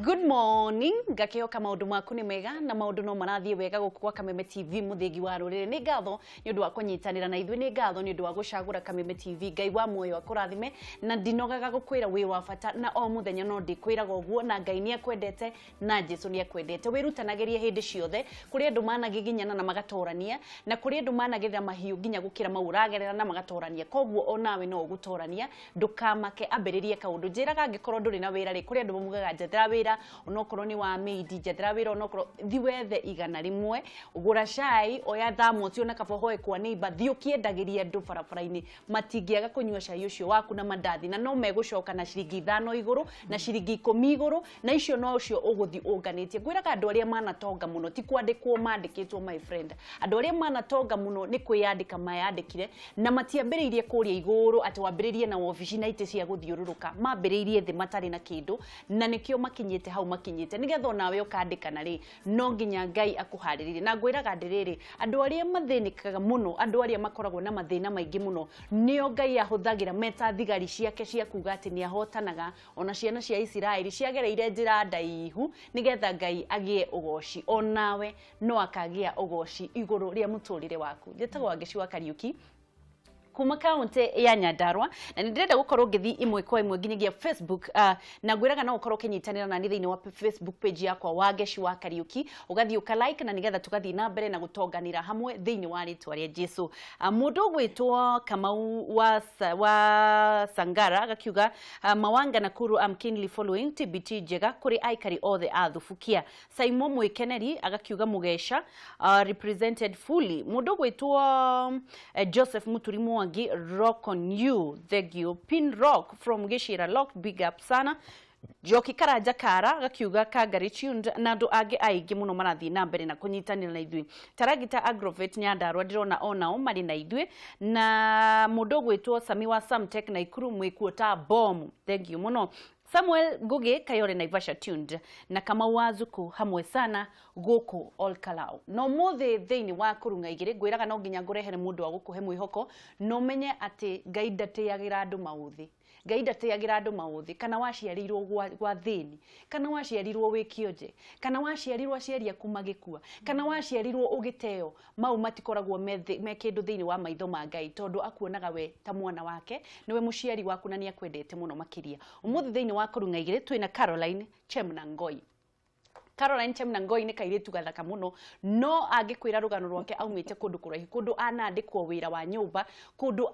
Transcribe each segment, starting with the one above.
Good morning. Ngakihoka maundu maku ni mega na maundu no marathie wega guku kwa Kameme TV, muthingi wa ruriri. Ni ngatho ni undu wa kunyitanira na ithuĩ, ni ngatho ni undu wa gucagura Kameme TV. Ngai wa muoyo akurathime, na ndinogaga gukwira wi wa bata, na o muthenya no ndikwiraga uguo, na Ngai ni akwendete na Jesu ni akwendete. Wirutanagirie hindi ciothe. Kuri andu managiginyana na magatorania, na kuri andu managerera mahiũ nginya gukira mau uragerera na magatorania. Koguo onawe no ugutorania, ndukamake, ambĩrĩrie kaũndũ. Njĩraga angĩkorwo ndũrĩ na wĩra rĩ, kũrĩ andũ mamugaga njethera wĩra, onokorwo nĩ wa maid, njethera wĩra, onokorwo thi wethe 100, gũra cai, oya thamosi ona kaba ũhoe kwa neighbor, thiĩ ũkĩendagĩria andũ barabara-inĩ. Matingĩaga kũnyua cai ũcio waku na mandathi, na no megũcoka na ciringi 5 igũrũ na ciringi 10 igũrũ, na icio no ũcio ũgũthiĩ ũnganĩtie. Ngwĩraga andũ arĩa manatonga mũno ti kwandĩkwo mandĩkĩtwo, my friend. Andũ arĩa manatonga mũno nĩ kwĩyandĩka mayandĩkire, na matiambĩrĩirie kũrĩa igũrũ atĩ wambĩrĩrie na wabici na itĩ cia gũthiũrũrũka. Mambĩrĩirie thĩ matarĩ na kĩndũ, na nĩkĩo makinyĩte hau makinyĩte. Nĩgetha onawe ũkandĩkana rĩ, no nginya Ngai akũharĩrĩrie. Na ngwĩraga ndĩrĩrĩ, andũ arĩa mathĩnĩkaga mũno, andũ arĩa makoragwo na mathĩna maingĩ mũno, nĩo Ngai ahũthagĩra meta thigari ciake cia kuga atĩ nĩ ahotanaga. Ona ciana cia Isiraeli ciagereire njĩra ndaihu nĩgetha Ngai agĩe ũgoci. Onawe no akagĩa ũgoci igũrũ rĩa mũtũrĩre waku. Njĩtagwo Wangeci wa Kariuki kuma kaunti ya Nyandarua, na nĩ ndĩrenda gũkorwo ngĩthiĩ ĩmwe kwa ĩmwe nginyagia Facebook, na ngwĩraga no ũkorwo ũkĩnyitanĩra nani thĩinĩ wa Facebook page yakwa, Wangeci wa Kariuki, ũgathiĩ ũka like, na nĩgetha tũgathiĩ na mbere na gũtonganĩra hamwe thĩinĩ wa rĩtwa rĩa Jesu. Mũndũ ũgwĩtwo Kamau wa Sangara agakiuga, "Mawanga Nakuru, I'm keenly following TBT. Njega kũrĩ aikari othe a Thubukia." Saimo Mwikeneri agakiuga, "Mugesha represented fully." Mũndũ ũgwĩtwo Joseph Muturi Mwangi, "Rock on you, thank you." Pin Rock from Gishira Lock, big up sana. Njoki Karanja Kara gakiuga, "Kangari tuned," na andũ angĩ aingĩ mũno marathiĩ na mbere na kũnyitanĩra na ithuĩ. Taragita Agrovet Nyandarua, ndĩrona onao marĩ na ithuĩ, na mũndũ ũgwĩtwo Sami wa Samtech Naikuru, "Mwĩkuo ta bomu," thank you mũno. Samuel Ngugi Kayore Naivasha tuned, na Kamau wa Zuku, hamwe sana gũkũ Olkalau. No mũthĩ thĩinĩ wa kũrung'a igĩrĩ, ngwĩraga no nginya ngũrehere mũndũ wa gũkũhe mwĩhoko, na ũmenye atĩ Ngai ndatĩagĩra andũ maũthĩ. Ngai ndatĩagĩra andũ maũthĩ, kana waciarĩirwo gwa thĩni, kana waciarirwo wĩ kĩonje, kana waciarirwo aciari aku magĩkua, kana waciarirwo ũgĩteo, mau matikoragwo me kĩndũ thĩinĩ wa maitho ma Ngai, tondũ akuonaga we ta mwana wake, nĩwe mũciari waku na nĩ akwendete mũno makĩria. Ũmũthĩ thĩinĩ wa kũrung'a igĩrĩ twĩna Caroline Chemnangoi. Caroline Chemnangoi nĩ kairĩtu gathaka mũno, no angĩkwĩra rũgano rwake, aumĩte kũndũ kũraihu, kũndũ anandĩkwo wĩra wa nyũmba, kũndũ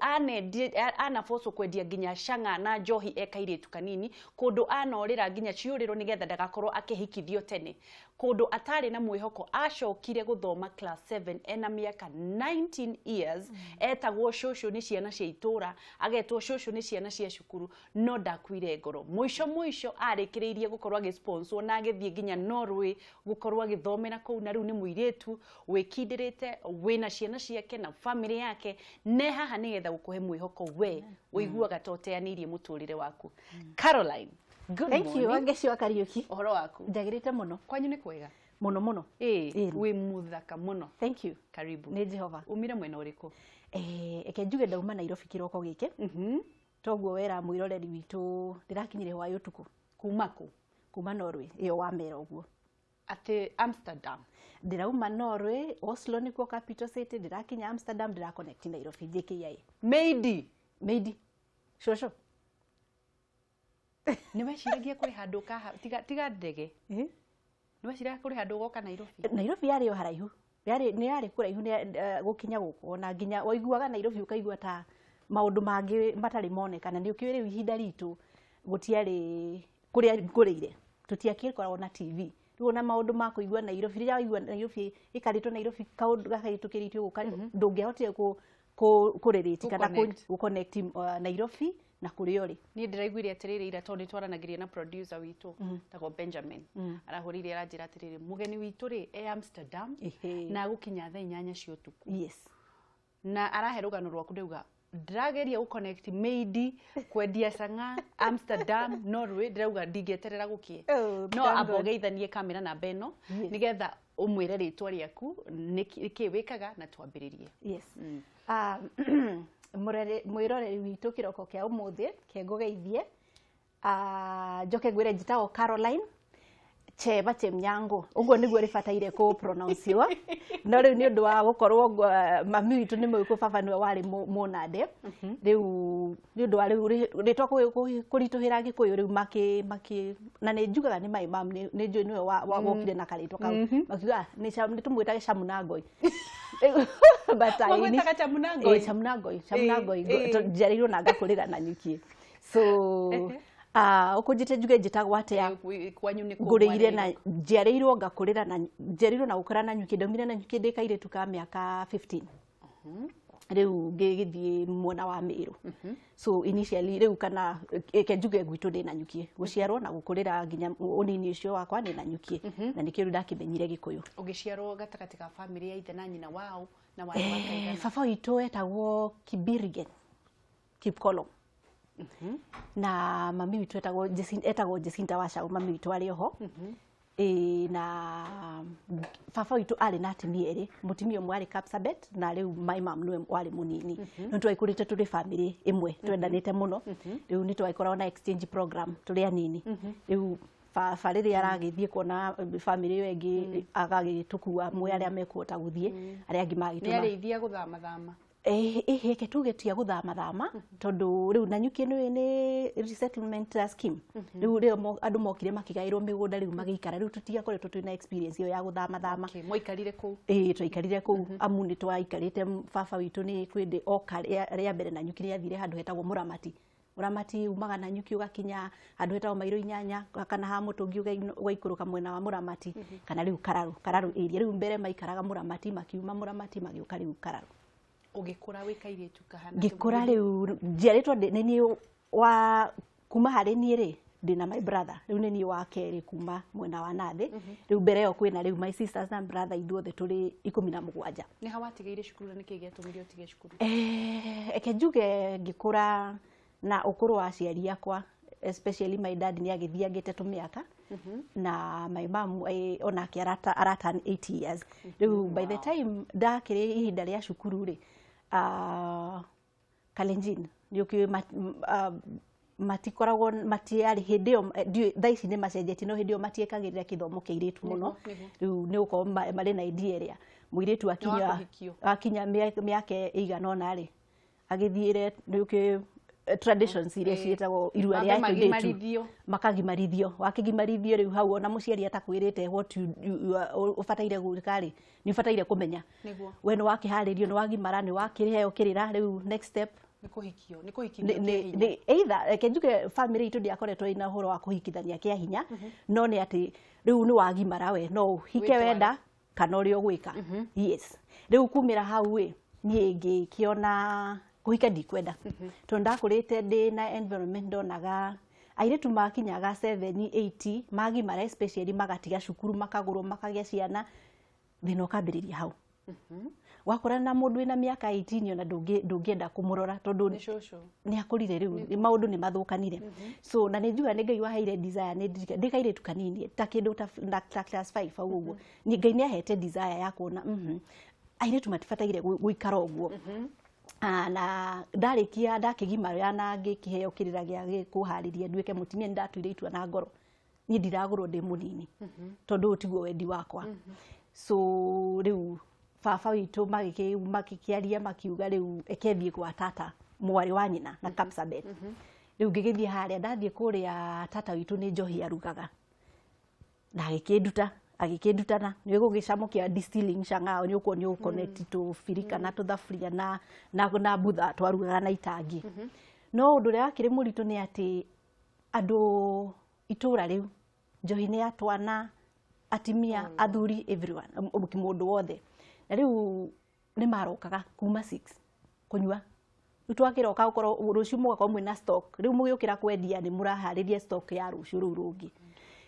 anabocwo kwendia nginya cang'a na njohi e kairĩtu kanini, kũndũ anorĩra nginya ciũrĩro nĩgetha ndagakorwo akĩhikithio tene, kũndũ atarĩ na mwĩhoko. Acokire gũthoma class 7 ena mĩaka 19 years. Etagwo cũcũ nĩ ciana cia itũra, agetwo cũcũ nĩ ciana cia cukuru, no ndakuire ngoro. Mũico mũico arĩkĩrĩirie gũkorwo agĩsponsor na agĩthiĩ nginya Norway gũkorwo agĩthomera kũu, na rĩu nĩ mũirĩtu wĩkindĩrĩte, wĩna ciana ciake na family yake, ne haha nĩgetha gũkũhe mwĩhoko we ũiguaga ta ũteanĩirie mũtũrĩre waku. Caroline, good Thank you. morning. Wangeci wa Kariuki. Ũhoro waku? Njagĩrĩte mũno. Kwanyu nĩ kwega? Mũno mũno. Ĩĩ. Ĩĩ. Wĩ mũthaka mũno. Thank you. Karibu. Nĩ Jehova. Umire mwena ũrĩkũ? Reke njuge ndauma Nairobi kĩroko gĩkĩ. Toguo wera mwĩroreri witũ, ndĩrakinyire hwaĩ ũtukũ. Kuma kũ? Kuma Norway ĩyo wamera ũguo. Atĩ Amsterdam? Ndĩrauma Norway, Oslo nĩkuo capital city. Ndĩrakinya Amsterdam, ndĩraconnect Nairobi JKIA. Maid. Maid cũcũ. Nĩ weciragia kũrĩ handũ kaha tiga ndege? Nĩ weciragia kũrĩ handũ ũgoka Nairobi? Nairobi yarĩ o haraihu, yarĩ nĩ yarĩ kũraihu nĩ gũkinya gũkũ, ona nginya waiguaga Nairobi ũkaigua ta maũndũ mangĩ matarĩ monekana. Nĩ ũkĩũĩ rĩu ihinda ritũ gũtiarĩ kũrĩa ngũrĩire, tũtiakĩkoragwo na TV. Rĩu ona maũndũ ma kũigua Nairobi, rĩrĩa waigua Nairobi ĩkarĩtwo Nairobi, kaũndũ gakahĩtũkĩrĩtio gũka, ndũngĩahotire kũrelate kana Gũ-connect. gũ-connect Nairobi na kũrĩa ũrĩ. Niĩ ndĩraiguire atĩrĩrĩ ira, tondũ nĩ twaranagĩria na producer witũ tagwo Benjamin, arahũrĩire aranjĩra atĩrĩrĩ, mũgeni witũ rĩ e Amsterdam na agũkinya thaa 8 cia ũtukũ, na arahe rũgano rwaku. Ndauga ndĩrageria gũ-connect maid kwendia cang'a Amsterdam, Norway. Ndĩrauga ndingĩeterera gũkie. Oh, no thank amba God. ũgeithanie kamera namba ĩno nĩgetha ũmwĩre rĩtwa rĩaku, nĩkĩ wĩkaga, na twambĩrĩrie. Yes. Ah, mwĩroreri witũ, kĩroko kĩa ũmũthĩ kengũgeithie. Ah, njoke ngwĩre njĩtagwo Caroline. Cheba Chemnyango ũguo nĩguo rĩbataire kũ pronounce no rĩu nĩ ũndũ wa gũkorwo mami witũ nĩ mũgĩkũyũ, baba nĩwe warĩ mũnande. Rĩu nĩ ũndũ wa rĩu rĩtwa kũritũhĩra Gĩkũyũ, rĩu makĩ na nĩ njugaga nĩ my mum, nĩ njũĩ nĩwe wokire na karĩtwa kau, makiuga nĩ tũmwĩtage Chamunangoi. But I Mwamwĩtaga Chamunangoi? Ĩĩ, Chamunangoi, Chamunangoi. Njiarĩirwo na ngakũrĩra Nanyuki, so ũkũnjĩte njuge njĩtagwo atĩa? Kwanyu nĩ kũ? Ngũrĩire na njiarĩirwo ngakũrĩra na njiarĩirwo na gũkũra Nanyuki. Ndaumire Nanyuki ndĩ kairĩtu ka mĩaka 15, rĩu ngĩgĩthiĩ mwena wa Mĩrũ. So initially rĩu kana ĩke njuge gwitũ ndĩ Nanyuki, gũciarwo na gũkũrĩra nginya ũnini ũcio wakwa ndĩ Nanyuki, na nĩkĩo rĩu ndakĩmenyire Gĩkũyũ. Ũgĩciarwo gatagatĩ ka bamĩrĩ ya ithe na nyina wao na warĩ wa kaigana? Baba witũ etagwo Kibirigen Kipkolong na mami witũ etagwo Jacinta Wachau, mami witũ arĩ oho. Ĩĩ, na baba witũ arĩ na atumia erĩ, mũtumia ũmwe arĩ Kapsabet na rĩu my mum nĩwe warĩ mũnini. No twagĩkũrĩte tũrĩ bamĩrĩ ĩmwe twendanĩte mũno. Rĩu nĩ twagĩkoragwo na exchange program tũrĩ anini. Rĩu baba rĩrĩa aragĩthiĩ kuona bamĩrĩ ĩyo ĩngĩ, agagĩtũkua mwĩ arĩa mekũhota gũthiĩ, arĩa angĩ Nĩ magĩtũma. Arĩithia gũthama thama? Ĩhĩ, tuge ti a gũthama thama, tondũ rĩu Nanyuki nĩ resettlement scheme. Rĩu rĩo andũ mokire makĩgaĩrwo mĩgũnda, rĩu magĩikara. Rĩu tũtiakoretwo twĩna experience ĩyo ya gũthama thama. Okay, mwaikarire kũu? Ĩĩ, twaikarire kũu, amu nĩ twaikarĩte. Baba witũ nĩ kwĩndĩ oka rĩa mbere Nanyuki, nĩ athire handũ hetagwo Mũramati. Mũramati umaga Nanyuki ũgakinya handũ hetagwo Mairo Inyanya kana ha Mũtũngi, ũgaikũrũka mwena wa Mũramati kana rĩu Kararu, Kararu area. Rĩu mbere maikaraga Mũramati, makiuma Mũramati magĩũka rĩu Kararu. Ũgĩkũra wĩ kairĩtu kahana? Ngĩkũra rĩu njiarĩtwo nĩ niĩ wa kuma harĩ niĩ rĩ, ndĩna my brother, rĩu nĩ niĩ wa kerĩ kuma mwena wa nathĩ. Rĩu mbere ĩyo kwĩna rĩu my sisters na brother, ithuothe tũrĩ 17. Nĩ ha watigĩire cukuru na nĩkĩ gĩatũmire ũtige cukuru? Reke njuge ngĩkũra na ũkũrũ wa aciari akwa, especially my dad, nĩ agĩthiangĩte tũmĩaka na my mom onake arata 80 years. Rĩu by the time ndakĩrĩ ihinda rĩa cukuru rĩ, Kalenjin nĩ ũkĩũĩ matikoragwo matiarĩ hĩndĩ ĩyo, ndiũĩ thaa ici nĩ macenjetie, no hĩndĩ ĩyo matiekagĩrĩra kĩthomo kĩa airĩtu mũno. Rĩu nĩ gũkorwo marĩ na idea ĩrĩa mũirĩtu akinya kũhikio. Akinya mĩaka ĩigana ũna rĩ, agĩthiĩre nĩ ũkĩũĩ traditions iria ciĩtagwo irua rĩa Mambe airĩtu. magimarithio. Makagimarithio. Wakĩgimarithio rĩu hau ona mũciari atakwĩrĩte what you are ũbataire gwĩka rĩ, nĩ ũbataire kũmenya. We nĩ wakĩharĩrio, nĩ wagimara, nĩ wakĩheo kĩrĩra, rĩu next step Nĩ kũhikio, nĩ kũhikithio nĩ kĩa hinya. Nĩ either reke njuge family itũ ndĩakoretwo ĩna ũhoro wa kũhikithania kĩa hinya, no nĩ atĩ rĩu nĩ wagimara, we no ũhike Wĩtware. wenda kana ũrĩa ũgwĩka. Yes, rĩu kumĩra hau ĩ, niĩ ngĩkĩona kũhika ndikwenda, tondũ ndakũrĩte ndĩ na environment ndonaga airĩtu makinyaga 7 8 magimara, especially magatiga cukuru, makagũrwo, makagĩa ciana, thĩna ũkambĩrĩria hau. Wakora na mũndũ wĩna mĩaka 18 ona ndũngĩenda kũmũrora tondũ Nĩ cũcũ. Nĩ akũrire, rĩu maũndũ nĩ mathũkanire. So na nĩ njugaga nĩ Ngai waheire desire, nĩ ndĩ kairĩtu kanini ta kĩndũ ta class 5 hau ũguo. Ngai nĩ ahete desire ya kuona airĩtu matibataire gũikara ũguo. Na ndarĩkia ndakĩgimara na ngĩkĩheo kĩrĩra gĩa kũharĩria nduĩke mũtumia, nĩ ndatuire itua na ngoro niĩ ndiragũrwo ndĩ mũnini, tondũ ũyũ tiguo wendi wakwa. So rĩu baba witũ magĩkĩaria, makiuga rĩu eke thiĩ gwa tata mwarĩ wa nyina na Kapsabet. Rĩu ngĩgĩthiĩ harĩa. Ndathiĩ kũrĩa, tata witũ nĩ njohi arugaga na agĩkĩndutana nĩ gũgĩcamũkia distilling chang'ao, nĩ ũkuo nĩ ũconnect tũbirika na tũthaburia na mbutha twarugaga na itangi. No ũndũ ũrĩa wakĩrĩ mũritũ nĩ atĩ andũ itũra rĩu njohi nĩ ya twana, atimia, athuri, everyone, mũndũ wothe. Na rĩu nĩ marokaga kuma 6 kũnyua. Rĩu twakĩroka gũkorwo rũciũ mũgakorwo mwĩna stock, rĩu mũgĩũkĩra kwendia nĩ mũraharĩria stock ya rũciũ rũu rũngĩ.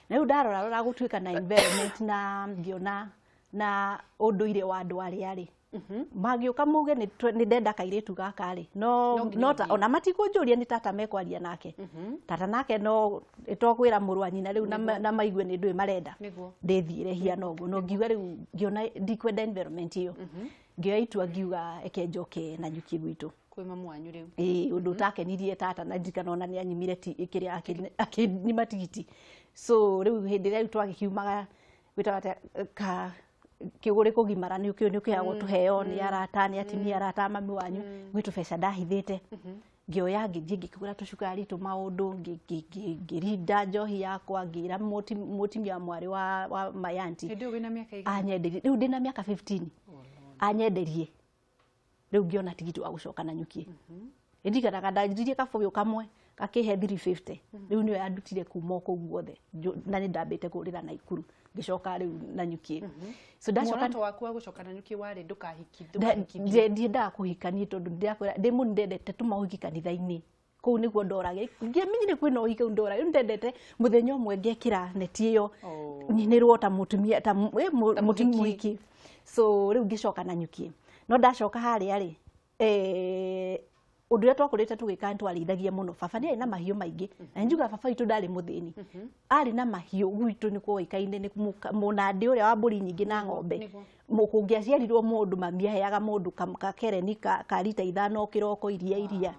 Na rĩu ndarora rora gũtuĩka na environment na ngĩona na ũndũire wa andũ arĩa rĩ magĩũka muge nĩ ndenda kairĩtu gaka rĩ, no No nginya no ta ũthiĩ. Ona matikũnjũria, nĩ tata mekwaria nake, tata nake no tokwĩra mũrũ wa nyina rĩu na maigue nĩ ndũĩ marenda ndĩthiĩre hiana ũguo. No ngiuga rĩu ngĩona ndikwenda environment ĩyo, ngĩoya itua ngiuga eke njoke Nanyuki gwitũ. Kwĩ mamu wanyu rĩu. Ĩĩ, ũndũ ũtakenirie tata, na ndirikana ona nĩ anyimire kĩrĩa akĩnyima tigiti. So rĩu hĩndĩ ĩrĩa rĩu twagĩkiumaga gwĩtaga atĩa, ka kĩgũrĩ kũgimara nĩ ũkĩũĩ nĩ ũkĩheagwo tũheo nĩ arata, nĩ atimia arata a mami wanyu. Gwĩ tũbeca ndahithĩte, ngĩoya ngĩthiĩ ngĩkĩgũra tũcukari tũmaũndũ, ngĩrinda njohi yakwa, ngĩra mũtimia wa mwarĩ wa my auntie Hĩndĩ ĩyo wĩna mĩaka ĩigana? Anyenderie. Rĩu ndĩna mĩaka 15. Anyenderie, rĩu ngĩona tigiti wa gũcoka na nyukie. Ndirikanaga ndanjirie kabũyũ kamwe gakĩhe 350. Rĩu nĩyo yandutire kuma o kũu guothe, na nĩ ndambĩte kũrĩra Naikuru, ngĩcoka rĩu na nyukie. So ndacoka Muoroto waku wa gũcoka na nyuki warĩ ndũkahikithie? Ndiendaga kũhikania tondũ ndĩrakwĩra ndĩ mũni ndendete tũmaũhiki kanitha-inĩ kũu nĩguo ndorage. Ngĩamenyire kwĩna ũhiki kũu ndorage. Rĩu ndendete mũthenya ũmwe ngekĩra neti ĩyo nyinĩrwo ta mũtumia, ta Ta mũtumia mũhiki. Mũhiki. So rĩu ngĩcoka na nyukie, no ndacoka harĩa rĩ, ũndũ ũrĩa twakũrĩte tũgĩka nĩ twarĩithagia mũno. Baba nĩ arĩ na mahiũ maingĩ, na njugaga baba witũ ndarĩ mũthĩni, arĩ na mahiũ. Gwitũ nĩ kwoĩkaine nĩ mũnandĩ ũrĩa wa mbũri nyingĩ na ng'ombe. Kũngĩaciarirwo mũndũ, mami aheaga mũndũ kakereni ka rita 5 kĩroko, iria iria.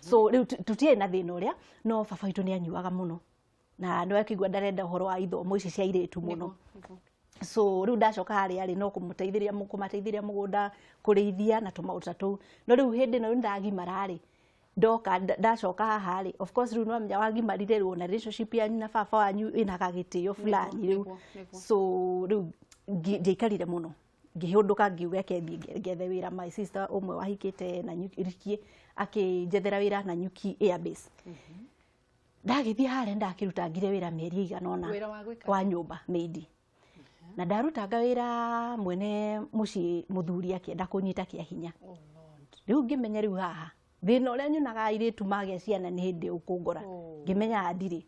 So rĩu tũtiarĩ na thĩna ũrĩa, no baba witũ nĩ anyuaga mũno na nĩ wakĩigua ndarenda ũhoro wa ithomo ici cia airĩtu mũno. So rĩu ndacoka harĩa rĩ, no kũmũteithĩrĩria, kũmateithĩrĩria mũgũnda, kũrĩithia na tũmaũndũ ta tũu. No rĩu hĩndĩ ĩno rĩu ndagimara rĩ, ndoka ndacoka haha rĩ, of course rĩu nĩwamenya wagimarire rĩu ona relationship yanyu na baba wanyu ĩna gagĩtĩo fulani rĩu. So rĩu ndiaikarire mũno, ngĩhũndũka, ngiuga reke thiĩ ngethe wĩra. My sister ũmwe wahikĩte na Rikie akĩnjethera wĩra na Nyuki Airbase. Ndagĩthiĩ harĩa, ndakĩrutangire wĩra mĩeri ĩigana ũna. Wĩra wa gwĩka? Wa nyũmba, maid. Na ndarutanga wĩra, mwene mũciĩ mũthuri akĩenda kũnyita kĩa hinya. Oh Lord. Rĩu ngĩmenya rĩu haha thĩna ũrĩa nyonaga airĩtu magĩa ciana nĩ hĩndĩ ũkũngora. Ngĩmenya haha ndirĩ,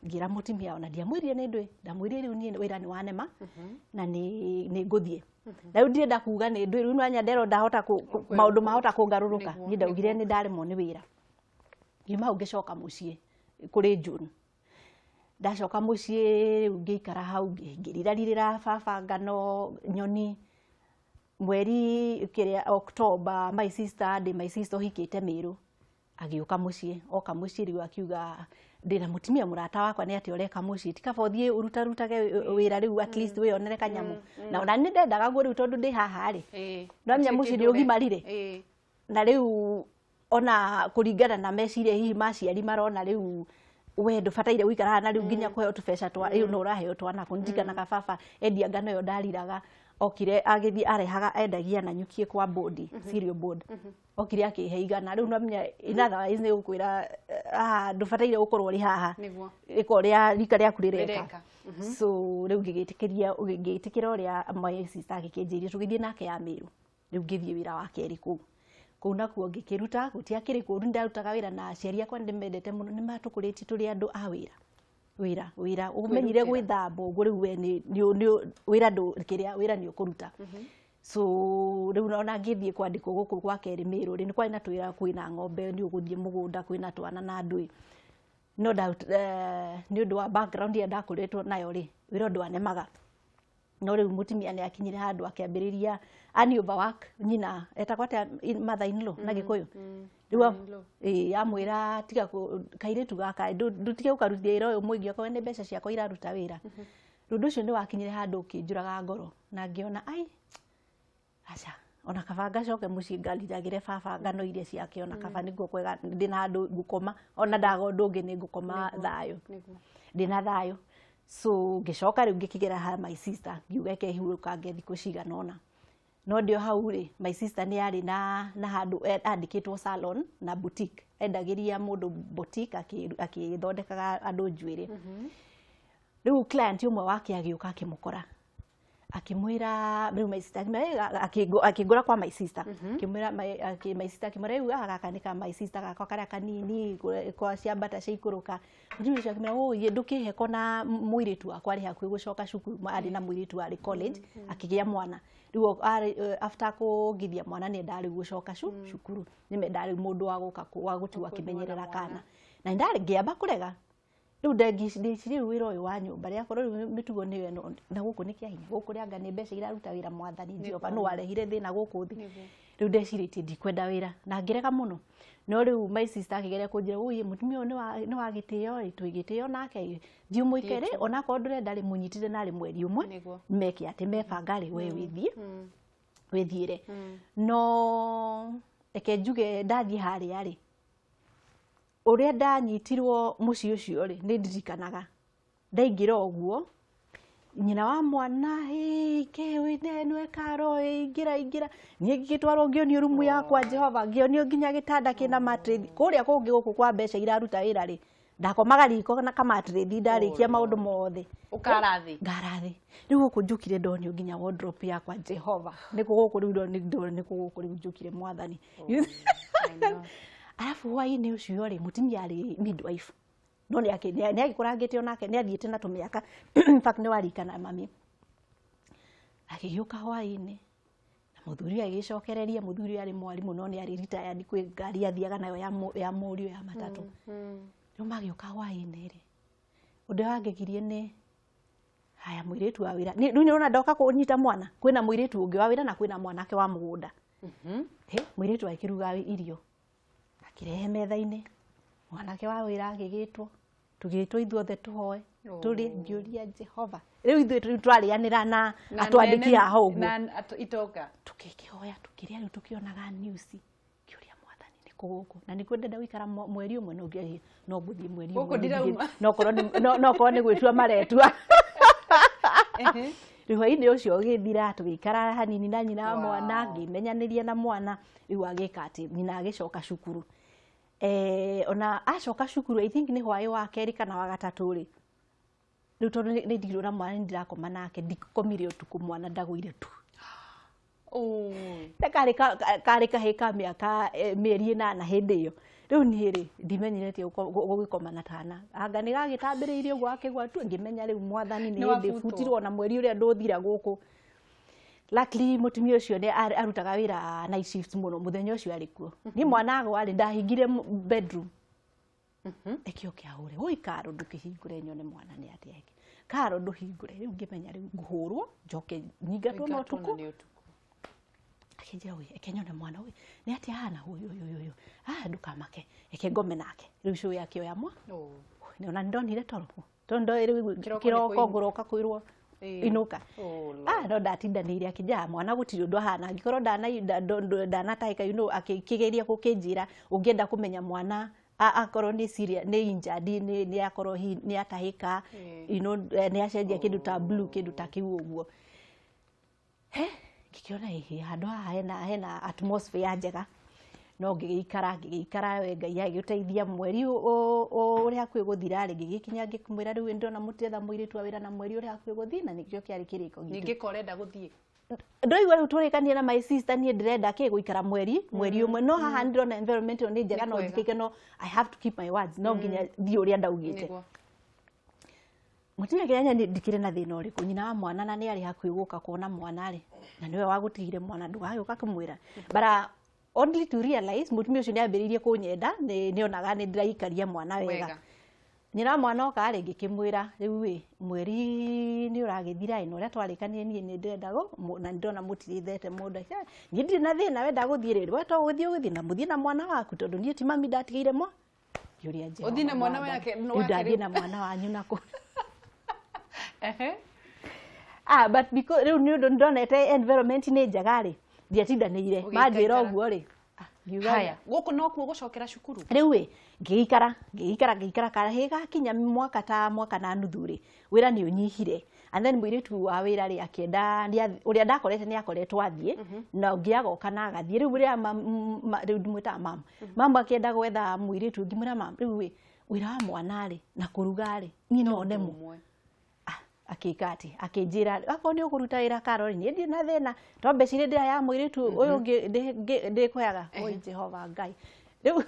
ngĩra mũtumia, ona ndiamwĩrire nĩ ndũĩ, ndamwĩrire rĩu niĩ wĩra nĩ wanema na nĩ ngũthiĩ, na rĩu ndirenda kuga nĩ ndũĩ. Rĩu nwanya nderwo ndahota maũndũ mahota kũngarũrũka. Niĩ ndaugire nĩ ndaremwo nĩ wĩra. Ngiuma hau ngĩcoka mũciĩ kũrĩ June. Ndacoka mũciĩ rĩu ngĩikara hau, ngĩrirarirĩra baba ngano nyoni. Mweri kĩrĩa October, my sister, ndĩ my sister ũhikĩte Mĩrũ, agĩũka mũciĩ. Oka mũciĩ rĩu akiuga ndĩna mũtumia mũrata wakwa, nĩ atĩ ũreka mũciĩ, ti kaba ũthiĩ ũrutarutage wĩra rĩu, at least wĩyonere kanyamũ. Na ona nĩ ndendaga guo rĩu tondũ ndĩ haha rĩ, nwamenya mũciĩ nĩ ũgimarire. Na rĩu ona kũringana na meciria hihi ma aciari marona rĩu we ndũbataire gũikara haha, na rĩu nginya kũheo tũbeca twa rĩu no ũraheo twana kũ. Ndirikanaga baba endia ngano ĩyo ndariraga, okire agĩthiĩ arehaga endagia na nyukie kwa board, cereal board, okire akĩhe 100. Rĩu nwamenya in otherwise nĩ gũkwĩra haha ndũbataire gũkorwo ũrĩ haha. Ĩka ũrĩa rika rĩaku rĩreka. Rĩreka. So rĩu ngĩgĩtĩkĩria, ngĩgĩtĩkĩra ũrĩa my sister agĩkĩnjĩrire, tũgĩthiĩ nake ya Mĩrũ. Rĩu ngĩthiĩ wĩra wa kerĩ kũu. Kũu nakuo ngĩkĩruta, gũtiakĩrĩ kũũru, nĩndarutaga wĩra na aciari akwa nĩndĩmendete mũno, nĩmatũkũrĩtie tũrĩ andũ a wĩra, wĩra wĩra ũmenyire Kwĩrutĩra. Gwĩthamba ũguo rĩu we nĩ wĩra ndũ kĩrĩa wĩra nĩ ũkũruta. So rĩu ona ngĩthiĩ kwandĩkwo gũkũ gwa kerĩ Mĩrũ rĩ, nĩ kwarĩ na twĩra, kwĩna ng'ombe, nĩ ũgũthiĩ mũgũnda, kwĩna twana na ndũĩ, no nĩ ũndũ wa background ĩrĩa ndakũrĩtwo nayo rĩ, wĩra ndwanemaga. No rĩu mũtumia nĩ akinyire handũ akĩambĩrĩria ani overwork nyina etagwo atĩa, mother in law na Gĩkũyũ rĩu Mother-in-law. Ĩĩ, amwĩra tiga kairĩtu gaka ndũtige gũkarutithia wĩra ũyũ mũingĩ, okorwo nĩ mbeca ciakwa iraruta wĩra. Rĩu ũndũ ũcio nĩ wakinyire handũ ũkĩnjũraga ngoro na ngĩona ai aca, ona kaba ngacoke mũciĩ ngariragĩre baba ngano iria ciake, ona kaba nĩguo kwega ndĩna handũ ngũkoma, ona ndaga ũndũ ũngĩ nĩ ngũkoma thayũ, ndĩna thayũ. So ngĩcoka rĩu ngĩkĩgera ha my sister, ngiuga eke hurũkange thikũ cigana ũna. No ndĩ o hau rĩ, my sister nĩ arĩ na handũ andĩkĩtwo salon na boutique, endagĩria mũndũ boutique, akĩthondekaga andũ njuĩrĩ. Rĩu client ũmwe wake agĩũka akĩmũkora, akĩmwĩra rĩu my sister akĩmwĩra, "Ĩ, akĩngũra kwa my sister." Akĩmwĩra my sister akĩmwĩra, "Rĩu gaka gaka nĩ ka my sister gakwa karĩa kanini kwa ciambata ciaikũrũka." Mũtumia ũcio akĩmwĩra, "Ũĩ ndũkĩhe kona mũirĩtu wakwa arĩ hakuhĩ gũcoka cukuru." Arĩ na mũirĩtu warĩ college akĩgĩa mwana. Rĩu arĩ after kũngithia mwana nĩ endaga rĩu gũcoka cukuru, nĩ mendaga rĩu mũndũ wa gũka wa gũtigwo akĩmenyerera kana. Na ndarĩ ngĩamba kũrega. Rĩu ndeciria rĩu wĩra ũyũ wa nyũmba rĩakorwo rĩu mĩtugo nĩyo ĩno, na gũkũ nĩ kĩa hinya, gũkũ rĩanga nĩ mbeca iraruta wĩra, mwathani Jehova nũ warehire thĩna gũkũ thĩ. Rĩu ndecirĩtie ndikwenda wĩra na ngĩrega mũno, no rĩu my sister akĩgeria kũnjĩra, "Ũi, mũtumia ũyũ nĩ wa gĩtĩo rĩ, twĩ gĩtĩo nake ĩ, thiĩ ũmũikare, onakorwo ndũrenda rĩ, mũnyitĩte narĩ mweri ũmwe." Meke atĩ mebanga rĩ, we wĩthiĩ wĩthiĩre. No reke njuge, ndathiĩ harĩa rĩ, ũrĩa ndanyitirwo mũciĩ ũcio rĩ, nĩ ndirikanaga ndaingĩra ũguo, nyina wa mwana, "Ĩ, karo, ingĩra, ingĩra." Niĩ ngĩgĩtwarwo, ngĩonio rumu yakwa, Jehova, ngĩonio nginya gĩtanda kĩna mattress. Kũrĩa kũngĩ gũkũ kwa mbeca iraruta wĩra rĩ, ndakomaga riko na kamattress ndarĩkia maũndũ mothe. Ũkara thĩ. Ngara thĩ. Rĩu gũkũ njũkire ndonio nginya wardrobe yakwa, Jehova, nĩkũ gũkũ rĩu nĩkũ gũkũ rĩu njũkire, mwathani. Arabu hwaĩ-inĩ ũcio rĩ, mũtumia arĩ midwife, no nĩ agĩkũrangĩte onake, nĩ athiĩte na tũmĩaka, in fact nĩ warikana mami. Agĩgĩũka hwaĩ-inĩ na mũthuri ũyũ agĩcokereria. Mũthuri ũyũ arĩ mwarimũ, no nĩ arĩ retired, kwĩ ngari athiaga nayo ya mũriũ ya matatũ. Rĩu magĩũka hwaĩ-inĩ rĩ, ũndũ ũrĩa wangegirie nĩ haya, mũirĩtu wa wĩra rĩu nĩ ndoka kũnyita mwana, kwĩna mũirĩtu ũngĩ wa wĩra na kwĩna mwanake wa mũgũnda. He mũirĩtu akĩruga irio, akĩrehe metha-inĩ, mwanake wa wĩra agĩgĩtwo, tũgĩtwo ithuothe tũhoe, tũrĩe. Ngĩũria Jehova, rĩu ithuĩ rĩu twarĩanĩra na atwandĩki haha ũguo na itonga? Tũkĩkĩhoya, tũkĩrĩa, rĩu tũkĩonaga news. Ngĩũria mwathani, nĩkũ gũkũ na nĩkuo ndenda gũikara mweri ũmwe, no ngĩaria no ngũthiĩ mweri Gũkũ ũmwe ndirauma. No korwo nĩ gwĩtua maretua. Rĩu hwaĩ-inĩ ũcio ũgĩthira, tũgĩikara hanini na nyina wa mwana, ngĩmenyanĩria na mwana. Rĩu agĩka atĩ nyina agĩcoka cukuru, ona acoka cukuru, I think nĩ hwaĩ wa kerĩ kana wa gatatũ rĩ, rĩu tondũ nĩ ndigirwo na mwana, nĩ ndirakoma nake, ndikomire ũtukũ, mwana ndagũire tu. Oi. Na karĩ kahĩĩ ka mĩaka mĩeri 8 hĩndĩ ĩyo. Rĩu niĩ rĩ, ndimenyerete gũgĩkoma na tana, anga nĩ gagĩtambĩrĩirie ũguo, akĩgwa tu, ngĩmenya rĩu mwathani nĩ Nĩ hĩndĩ wabutwo. butirwo na mweri ũrĩa ndũthira gũkũ. Luckily mũtumia ũcio nĩ arutaga wĩra night shift mũno, mũthenya ũcio arĩ kuo. Niĩ mwana agwa rĩ, ndahingire bedroom, eke oke ahũre, "Woi Karo, ndũkĩhingũre nyone mwana nĩ atĩa eke. Karo, ndũhingũre." Rĩu ngĩmenya rĩu ngũhũrwo njoke nyingatwo na Ũingatwo ũtukũ. na nĩ ũtukũ. Akĩnjĩra, "Oi, eke nyone mwana, oi nĩ atĩa ahana? Ũyũ ũyũ ũyũ ũyũ, ah, ndũkamake, eke ngome nake." Rĩu cũĩ akĩoya mwa ona nĩndonire toro, tondũ ndoĩ rĩu Kĩroko nĩ kĩroko kũinũka. ngũroka kwĩrwo inũka. Oh, Lord. Ah, no ndatindanĩire, akĩnjĩra mwana gũtirĩ ũndũ ahana, angĩkorwo ndanatahĩka, akĩgeria gũkĩnjĩra ũngĩenda kũmenya mwana akorwo nĩ serious, nĩ injured, nĩ akorwo hihi nĩ atahĩka, nĩ acenjia kĩndũ ta blue, kĩndũ ta kĩu ũguo. He ngĩkĩona ĩhĩ, handũ haha hena atmosphere njega, no ngĩgĩikara, ngĩgĩikara, we Ngai agĩũteithia. Mweri ũrĩa hakuhĩ gũthira rĩ, ngĩgĩkinya ngĩmwĩra, "Rĩu ndĩrona mũtiretha mũirĩtu wa wĩra na mweri ũrĩa hakuhĩ gũthiĩ," na nĩkĩo kĩarĩ kĩrĩko gitũ. Ningĩ ko ũrenda gũthiĩ. Ndoigua rĩu tũrĩkanie na my sister, niĩ ndĩrenda kĩ gũikara mweri ũmwe, no haha nĩndĩrona environment ĩyo nĩ njega. Nĩ No kwega. njikĩke, no I have to keep my words, no nginya thiĩ ũrĩa ndaugĩte. Mũtumia kĩrĩa ndikĩrĩ na thĩna ũrĩkũ, nyina wa mwana na nĩ arĩ hakuhĩ gũka kuona mwana rĩ, na nĩwe wagũtigire mwana, ndũgagĩũka kũmwĩra. But only to realize mũtumia ũcio nĩ ambĩrĩirie kũnyenda, nĩ onaga nĩ ndĩraikaria mwana wega. Nyina wa mwana oka rĩ, ngĩkĩmwĩra, "Rĩu ĩ, mweri nĩ ũragĩthira ĩ, na ũrĩa twarĩkanire, niĩ nĩ ndĩrenda na nĩ ndĩrona mũtirĩthete mũndũ." Akiuga, "Niĩ ndirĩ na thĩna, wenda gũthiĩ rĩ, we to gũthiĩ ũgũthiĩ na mũthiĩ na mwana waku, tondũ niĩ ti mami ndatigĩire mwa." Ngĩũria Jehova, Ũthiĩ na mwana Mwathani, wake- rĩu wake ndathiĩ rĩu. na mwana wanyu nakũ? Ehe. Ah, but because rĩu nĩ ũndũ ndonete environment nĩ njega rĩ, ndiatindanĩire. Ũgĩikaikara. Manjĩra ũguo rĩ, ah, ngiuga Haya, gũkũ nokuo gũcokera cukuru. Rĩu ĩ, ngĩikara, ngĩikara, ngĩikara, kahĩ gakinya mwaka ta mwaka na nuthu rĩ, wĩra nĩ ũnyihire, and then mũirĩtu wa wĩra rĩ, akĩenda ũrĩa ndakorete nĩ akoretwo athiĩ na ũngĩ agoka na agathiĩ. Rĩu ũrĩa rĩu ndimwĩtaga mam, mamu akĩenda gwetha mũirĩtu. Ngĩmwĩra, "Mam, rĩu ĩ, wĩra wa mwana rĩ na kũruga rĩ, niĩ no nemwo." Ũmwe. Ah, akĩka atĩ akĩnjĩra, "Akorwo nĩ ũkũruta wĩra Karori, niĩ ndirĩ na thĩna, to mbeca iria ndĩraheaga mũirĩtu ũyũ ũngĩ ndĩkũheaga." Oi Jehova Ngai, rĩu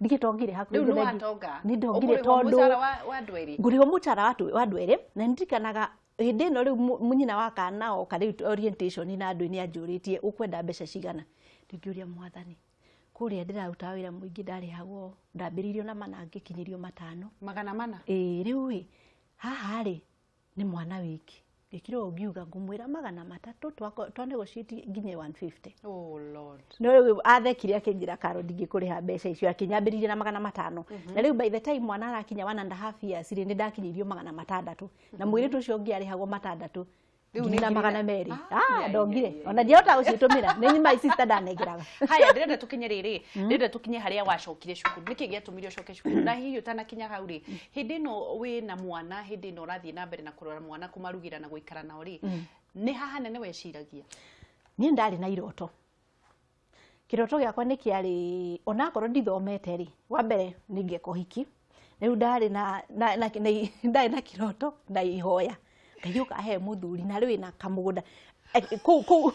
ndigĩtongire hakuhĩ. Rĩu nĩ watonga. Nĩ ndongire Ũkũrĩhwo tondũ mũcara wa andũ erĩ. Ngũrĩhwo mũcara wa andũ erĩ, na ndirikanaga hĩndĩ ĩno rĩu nyina wa kana oka rĩu orientation na andũ nĩ anjũrĩtie, "Ũkwenda mbeca cigana?" Ndingĩũria mwathani. Kũrĩa ndĩrarutaga wĩra mũingĩ, ndarĩhagwo, ndambĩrĩirio na mana, ngĩkinyĩrio 500. 400? Ĩĩ. Rĩu ĩ, haha rĩ, nĩ mwana wiki, ngĩkira ũũ, ngiuga ngũmwĩra 300, twa negotiate nginye 150. Oh Lord. No rĩu athekire, akĩnjĩra, "Karo, ndingĩkũrĩha mbeca icio." Akĩnyambĩrĩria na 500, na rĩu by the time mwana arakinya 1.5 years rĩ, nĩ ndakinyĩirio 600, na mũirĩtu ũcio ũngĩ arĩhagwo 600. Rĩu nĩ ngiri na ngiri 200. Ah, Ah, ndongire ona ndiahota gũcitũmĩra, nĩ my sister ndanengeraga. Haya, ndĩrenda tũkinye rĩrĩ, ndĩrenda tũkinye harĩa wacokire cukuru. Nĩkĩ gĩatũmire ũcoke cukuru? Na hihi ũtanakinya hau rĩ, hĩndĩ ĩno wĩna mwana, hĩndĩ ĩno ũrathiĩ na mbere na kũrora mwana, kũmarugĩra na gũikara nao rĩ, nĩ haha nene weciragia? Niĩ ndarĩ na iroto. Kĩroto gĩakwa nĩ kĩarĩ, onakorwo ndithomete rĩ, wa mbere nĩ ngeka ũhiki. Rĩu ndarĩ na ndarĩ na kĩroto na ihoya, Ngai ũkahe mũthuri na rĩu wĩna kamũgũnda. Kũu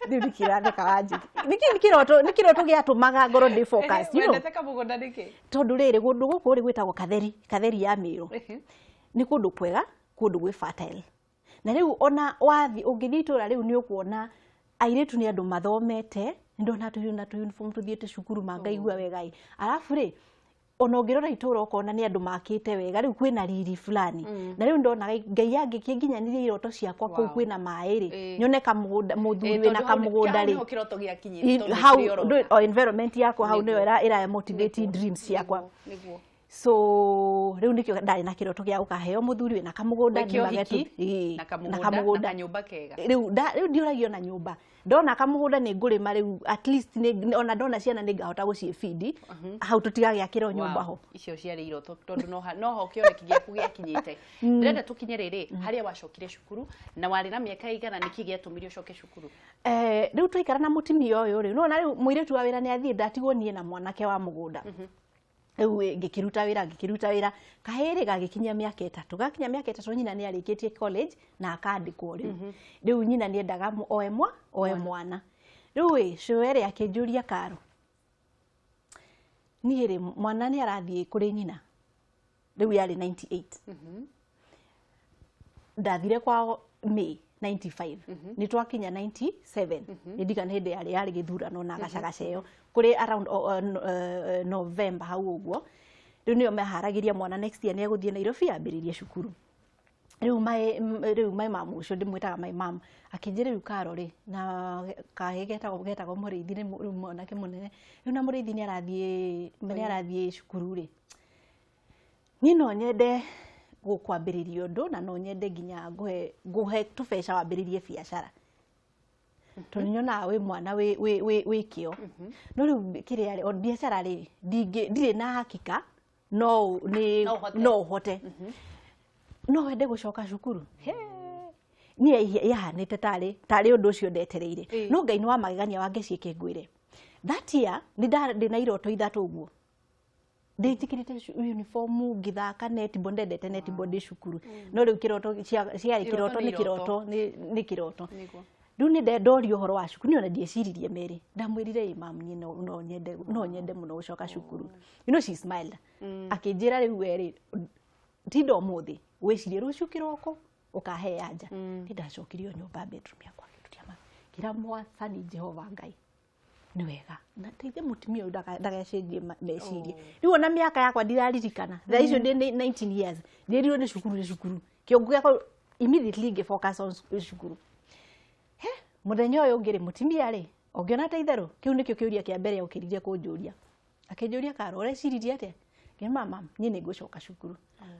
rĩu nĩkĩratheka wanjĩki, nĩkĩ nĩ kĩroto gĩatũmaga ngorwo ndĩ focused. Wendete kamũgũnda nĩkĩ? Tondũ rĩrĩ, kũndũ gũkũ rĩ, gwĩtagwo Katheri, Katheri ya Mĩrũ. Nĩ kũndũ kwega, kũndũ gwĩ fertile, na rĩu ona wathi ũngĩthiĩ itũra rĩu, nĩ ũkuona airĩtu nĩ andũ mathomete. Nĩ ndona tũ na tũ uniform tũthiĩte cukuru, mangaigua wega ĩ. Arabu rĩ, ona ũngĩrora itũra, ũkona nĩ andũ makĩte wega, rĩu kwĩna riri fulani, na rĩu ndonaga Ngai angĩkĩnginyanĩria iroto ciakwa kũu kwĩna maĩ rĩ, nyone kamũgũnda, mũthuri wĩna kamũgũnda rĩ. Hau nĩho kĩroto gĩakinyire, tondũ Hau kĩrĩa ũrona. O environment yakwa hau nĩyo ĩra motivate dreams ciakwa. So rĩu nĩkĩo ndarĩ na kĩroto gĩa gũkaheo mũthuri wĩna kamũgũnda. Wĩke nyumage ũhiki, na na kamũgũnda, na kamũgũnda. kanyũmba kega. Rĩu ndiũragio na nyũmba, ndona kamũgũnda nĩ ngũrĩma. Rĩu at least ona ndona ciana nĩ ngahota gũciĩbindi hau, tũtigagĩakĩrwo nyũmba Wow, ho. Icio ciarĩ iroto, tondũ noho kĩoneki gĩaku gĩakinyĩte. Ndĩrenda tũkinye rĩrĩ, harĩa wacokire cukuru, na warĩ na mĩaka ĩigana? Nĩkĩ gĩatũmire ũcoke cukuru? Rĩu twaikara na mũtumia ũyũ rĩ, nĩwona rĩu mũirĩtu wa wĩra nĩ athiĩ, ndatigwo niĩ na mwanake wa mũgũnda. Rĩu ngĩkĩruta wĩra, kahĩrĩ gagĩkinyia mĩaka 3. Gakinya mĩaka 3, nyina nĩ arĩkĩtie college na akandĩkwo. Rĩu nyina nĩ endaga oe mwana. Rĩu ĩ, cũwe rĩ, akĩnjũria, "Karo, niĩ rĩ, mwana nĩ arathiĩ kũrĩ nyina." Rĩu yarĩ 98, ndathire kwao May 95, nĩ twakinya 97, nĩ ndigana hĩndĩ yarĩ gĩthurano na gacagaca ĩyo kũrĩ around November hau ũguo. Rĩu nĩo meharagĩria mwana next year nĩ egũthiĩ Nairobi ambĩrĩrie cukuru. Rĩu my mom ũcio ndĩmwĩtaga my mom akĩnjĩra, "Rĩu Karo rĩ, na kahĩ getagwo Mũrĩithi, nĩ rĩu mwanake mũnene rĩu, na Mũrĩithi nĩ arathiĩ cukuru rĩ, niĩ no nyende gũkwambĩrĩria ũndũ, na no nyende nginya ngũhe tũbeca wambĩrĩrie biacara, tondũ nyonaga wĩ mwana wĩ kĩo. No rĩu kĩrĩa rĩ, o biacara rĩ, ndirĩ na hakika no nĩ No ũhote. No ũhote, no wende gũcoka cukuru." He, niĩ yahanĩte tarĩ ũndũ ũcio ndetereire. No Ngai nĩ wa magegania, wangeciĩke ngwĩre, that year nĩ ndĩ na iroto ithatũ ũguo, ndĩnjĩkĩrĩte uniform ngĩthaka netball, ndendete netball ndĩ cukuru. No rĩu kĩroto ciarĩ Kĩroto kĩroto nĩ nĩ iroto. Kĩroto nĩ kĩroto. Rĩu nĩ ndorio ũhoro wa cukuru, niĩ ona ndieciririe merĩ, ndamwĩrire, "Ĩ mam, niĩ no nyende mũno gũcoka cukuru." She smiled, akĩnjĩra, "Rĩu we rĩ, tinda ũmũthĩ wĩcirie, rũciũ kĩroko ũkahe anja." Nĩ ndacokirio nyũmba, bedroom yakwa, ngĩturia maru, ngĩra Mwathani Jehova Ngai, nĩ wega na teithia mũtumia ũyũ ndagacenjie meciria. Rĩu ona mĩaka yakwa ndiraririkana thaa icio, ndĩ 19 years, ndĩrirwo nĩ cukuru, nĩ cukuru kĩongo gĩakwa, immediately ngĩ focus on cukuru. He mũthenya ũyũ ũngĩ rĩ, mũtumia rĩ, ũngĩona ta itherũ kĩu nĩkĩo kĩũria kĩa mbere okĩrire kũnjũria. Akĩnjũria, "Karo, ũreciririe atĩa?" Ngĩra, "Mama, niĩ nĩ ngũcoka cukuru,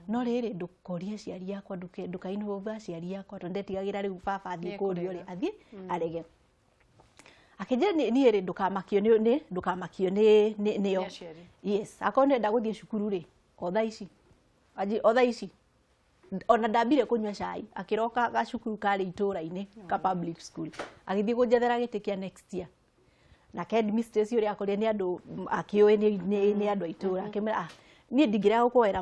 no rĩrĩ, ndũkorie aciari akwa, ndũkainvolve aciari akwa, tondũ ndetigagĩra rĩu baba athiĩ kũrio rĩ, athiĩ arege." Akĩnjĩra, "Niĩ rĩ, ndũkamakio nĩ nĩo." Nĩ aciari. Yes, akorwo nĩenda gũthiĩ cukuru rĩ, o thaa ici. O thaa ici ona ndambire kũnyua cai, akĩroka gacukuru karĩ itũra-inĩ ka public school, agĩthiĩ kũnjethera gĩtĩ kĩa next year. Nake headmistress ũrĩa akorire nĩ andũ akĩũĩ nĩ andũ a itũra, akĩmwĩra, "Ah, niĩ ndingĩrega gũkwoera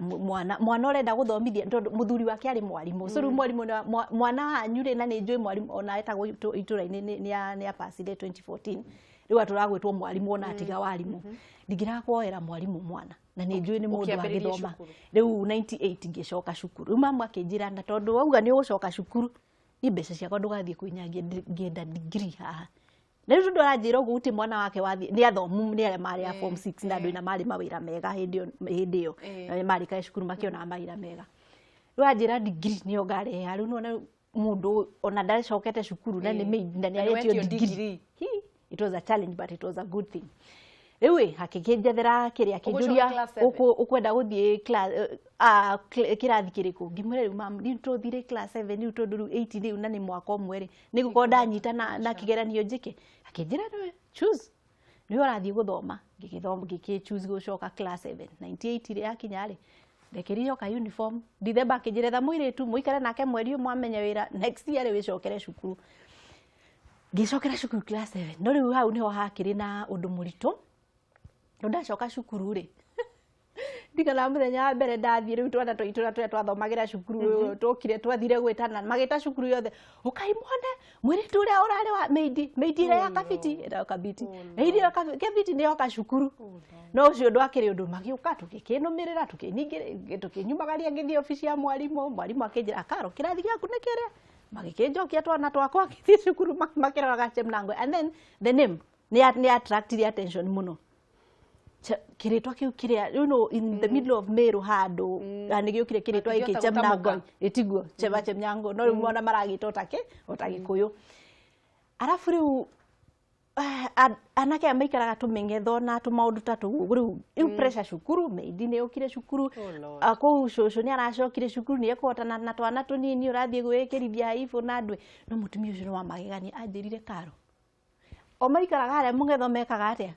mwana ũrenda gũthomithia," tondũ mũthuri wake arĩ mwarimũ. So rĩu mwarimũ mwana wanyu rĩ, na nĩ njũĩ mwarimũ ona etagwo itũra-inĩ nĩ apacire 2014, rĩu atũragwĩtwo mwarimũ ona atiga warimũ, ndingĩrega kuoera mwarimũ mwana, na nĩ njũĩ nĩ mũndũ Ũkĩambĩrĩria agĩthoma. Cukuru. Rĩu 98 ngĩcoka cukuru. Rĩu mamu akĩnjĩra, "Na tondũ wauga nĩ ũgũcoka cukuru, niĩ mbeca ciakwa ndũgathiĩ kwĩnyangia, ngĩenda degree haha." Na rĩu tondũ aranjĩra ũguo gũtirĩ mwana wake wathiĩ, nĩ athomu, nĩ arĩa marĩ a form 6 na andũ na marĩ mawĩra mega hĩndĩ ĩyo, na marĩkagia cukuru makĩonaga mawĩra mega. Rĩu anjĩra degree nĩyo ngareha. Rĩu nĩwona mũndũ ona ndacokete cukuru na nĩ maid na nĩ aretio degree. It was a challenge, but it was a good thing. Rĩu ĩ akĩkĩnjethera kĩrĩa, akĩnjũria ũkwenda gũthiĩ kĩrathi kĩrĩkũ. Ngĩmwĩra rĩu mam, rĩu tũthire class 7 rĩu, tondũ rĩu 8 rĩu na nĩ mwaka ũmwe rĩ, nĩ gũkorwo ndanyita na kĩgeranio njĩke. Akĩnjĩra nĩwe choose, nĩwe ũrathiĩ gũthoma. Ngĩgĩthoma, ngĩkĩ choose gũcoka class 7. 98 rĩ yakinya rĩ, ndekĩrire ka uniform December. Akĩnjĩra etha mũirĩtu mũikare nake mweri ũmwe amenye wĩra, next year rĩ wĩcokere cukuru. Ngĩcokera cukuru class 7. No rĩu hau nĩho hakĩrĩ na ũndũ mũritũ, no ndacoka cukuru rĩ, ndigana mũthenya wa mbere ndathiĩ, rĩu twana tũitũ na tũrĩa twathomagĩra cukuru tũkire, twathire gwĩtana, magĩta cukuru yothe, ũkai muone mũirĩtu ũrĩa ũrarĩ wa maid, maid ĩrĩa ya Kabiti, ĩtagwo Kabiti, maid ĩyo Kabiti nĩ yoka cukuru. No ũcio ndwakĩrĩ ũndũ, magĩũka tũgĩkĩnũmĩrĩra, tũkĩnyumagaria, ngĩthiĩ obici ya mwarimũ. Mwarimũ akĩnjĩra, "Karo, kĩrathi gĩaku nĩ kĩrĩa." Magĩkĩnjokia, twana twakwa ngĩthiĩ cukuru makĩroraga Chemnangwe. And then the name nĩ attracted attention mũno, kĩrĩtwa kĩu kĩrĩa, you know, in the middle of Meru handũ, na nĩ gĩũkire kĩrĩtwa gĩkĩ. Matingĩhota. Chemnangoi ĩtiguo Chema Chemnyango, no rĩu mona maragĩta otake ota Gĩkũyũ. Arabu rĩu anake aya maikaraga tũmĩng'etho na tũmaũndũ ta tũu. Rĩu pressure cukuru, maid nĩ yũkire cukuru. Oh Lord. Kũu cũcũ nĩ aracokire cukuru, nĩ ekũhotana na twana tũnini ũrathiĩ gwĩkĩrithia haibũ na ndwĩ. No mũtumia ũcio nĩ wa magegania, anjĩrire, "Karo, o maikaraga harĩa mũng'etho mekaga atĩa?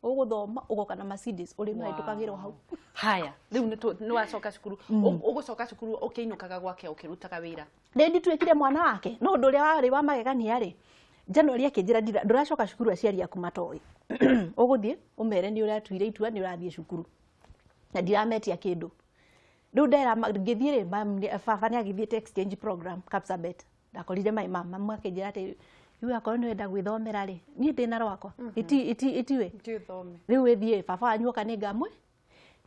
Ũgũthoma ũgoka na Mercedes ũrĩ mahĩtũkagĩrwo hau." Haya, rĩu nĩ wacoka cukuru. Ũgũcoka cukuru ũkĩinũkaga gwake ũkĩrutaga wĩra? Rĩ ndituĩkire mwana wake. No ũndũ ũrĩa warĩ wa magegania rĩ, January akĩnjĩra, "Ndũracoka cukuru aciari aku matoĩ. Ũgũthiĩ ũmere nĩ ũratuire itua nĩ ũrathiĩ cukuru na ndirametia kĩndũ." Rĩu ndera ngĩthiĩ rĩ, baba nĩ agĩthiĩte exchange program Kapsabet. Ndakorire mai mama akĩnjĩra atĩ rĩu akorwo nĩ wenda gwĩthomera rĩ, niĩ ndĩna rwakwa itiwe. Ndithome. Rĩu wĩthiĩ, baba wanyu oka nĩ ngamwe.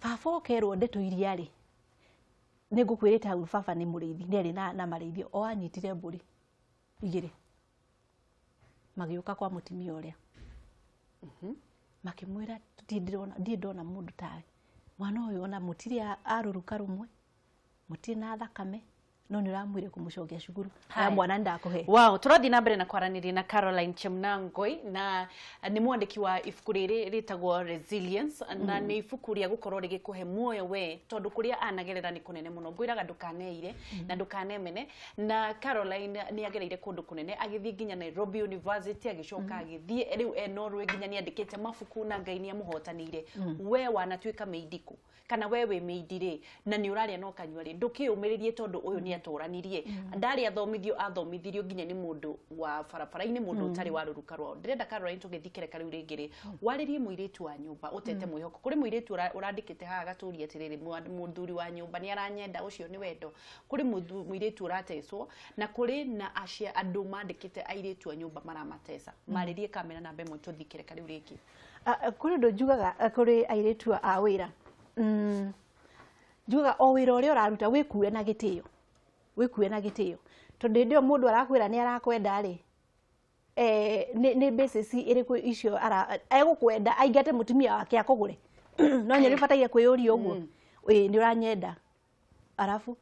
Baba okerwo ndeto iria rĩ, nĩ ngũkwĩrĩte hau, baba nĩ mũrĩithi, nĩ arĩ na marĩithio. O anyitire mbũri igĩrĩ, magĩũka kwa mũtumia ũrĩa, makĩmwĩra, "Ndirĩ ndĩrona, ndirĩ ndona mũndũ tawe. Mwana ũyũ ona mũtirĩ arũrũka rũmwe, mũtirĩ na thakame, no nĩ ũramwĩre kũmũcokia cukuru. Haya, Haya. mwana nĩ ndakũhe." Wow, tũrathiĩ na mbere na kwaranĩria na Caroline Chemnangoi, na nĩ mwandĩki wa ibuku rĩrĩ rĩtagwo Resilience, na nĩ ibuku rĩa gũkorwo rĩgĩkũhe muoyo we, tondũ kũrĩa anagerera nĩ kũnene mũno. Ngwĩraga ndũkaneire na ndũkanemene. Na Caroline nĩ agereire kũndũ kũnene, agĩthiĩ nginya Nairobi University, agĩcoka agĩthiĩ rĩu e Norway, nginya nĩ andĩkĩte mabuku na Ngai nĩ amũhotanĩire. We wanatuĩka mĩindikũ kana we wĩ mĩindi rĩ, na nĩ ũrarĩa na ũkanyua rĩ, ndũkĩyũmĩrĩrie, tondũ ũyũ nĩ atũranirie, ndarĩ athomithio, athomithirio nginya nĩ mũndũ wa barabara-inĩ, mũndũ ũtarĩ wa rũruka rwao. Ndĩrenda Caroline tũgĩthiĩ kĩreka rĩu rĩngĩ rĩ, warĩrie mũirĩtu wa nyũmba ũtete mwĩhoko. Kũrĩ mũirĩtu ũrandĩkĩte haha gatũria atĩrĩrĩ, "Mũthuri wa nyũmba nĩ aranyenda, ũcio nĩ wendo?" Kũrĩ mũirĩtu ũratecwo, na kũrĩ na acia andũ mandĩkĩte airĩtu a nyũmba maramatesa. Marĩrie kamera namba 1 tũthiĩ kĩreka rĩu rĩngĩ. Kũrĩ ũndũ njugaga, kũrĩ airĩtu a wĩra, njugaga o wĩra ũrĩa ũraruta wĩkue na gĩtĩo, wĩkue na gĩtĩo, tondũ hĩndĩ ĩyo mũndũ arakwĩra nĩ arakwenda rĩ, nĩ basis ĩrĩkũ icio egũkwenda aingate mũtumia wake akũgũre? No nĩ ũbataire kwĩyũria ũguo, ĩĩ nĩ ũranyenda, arabu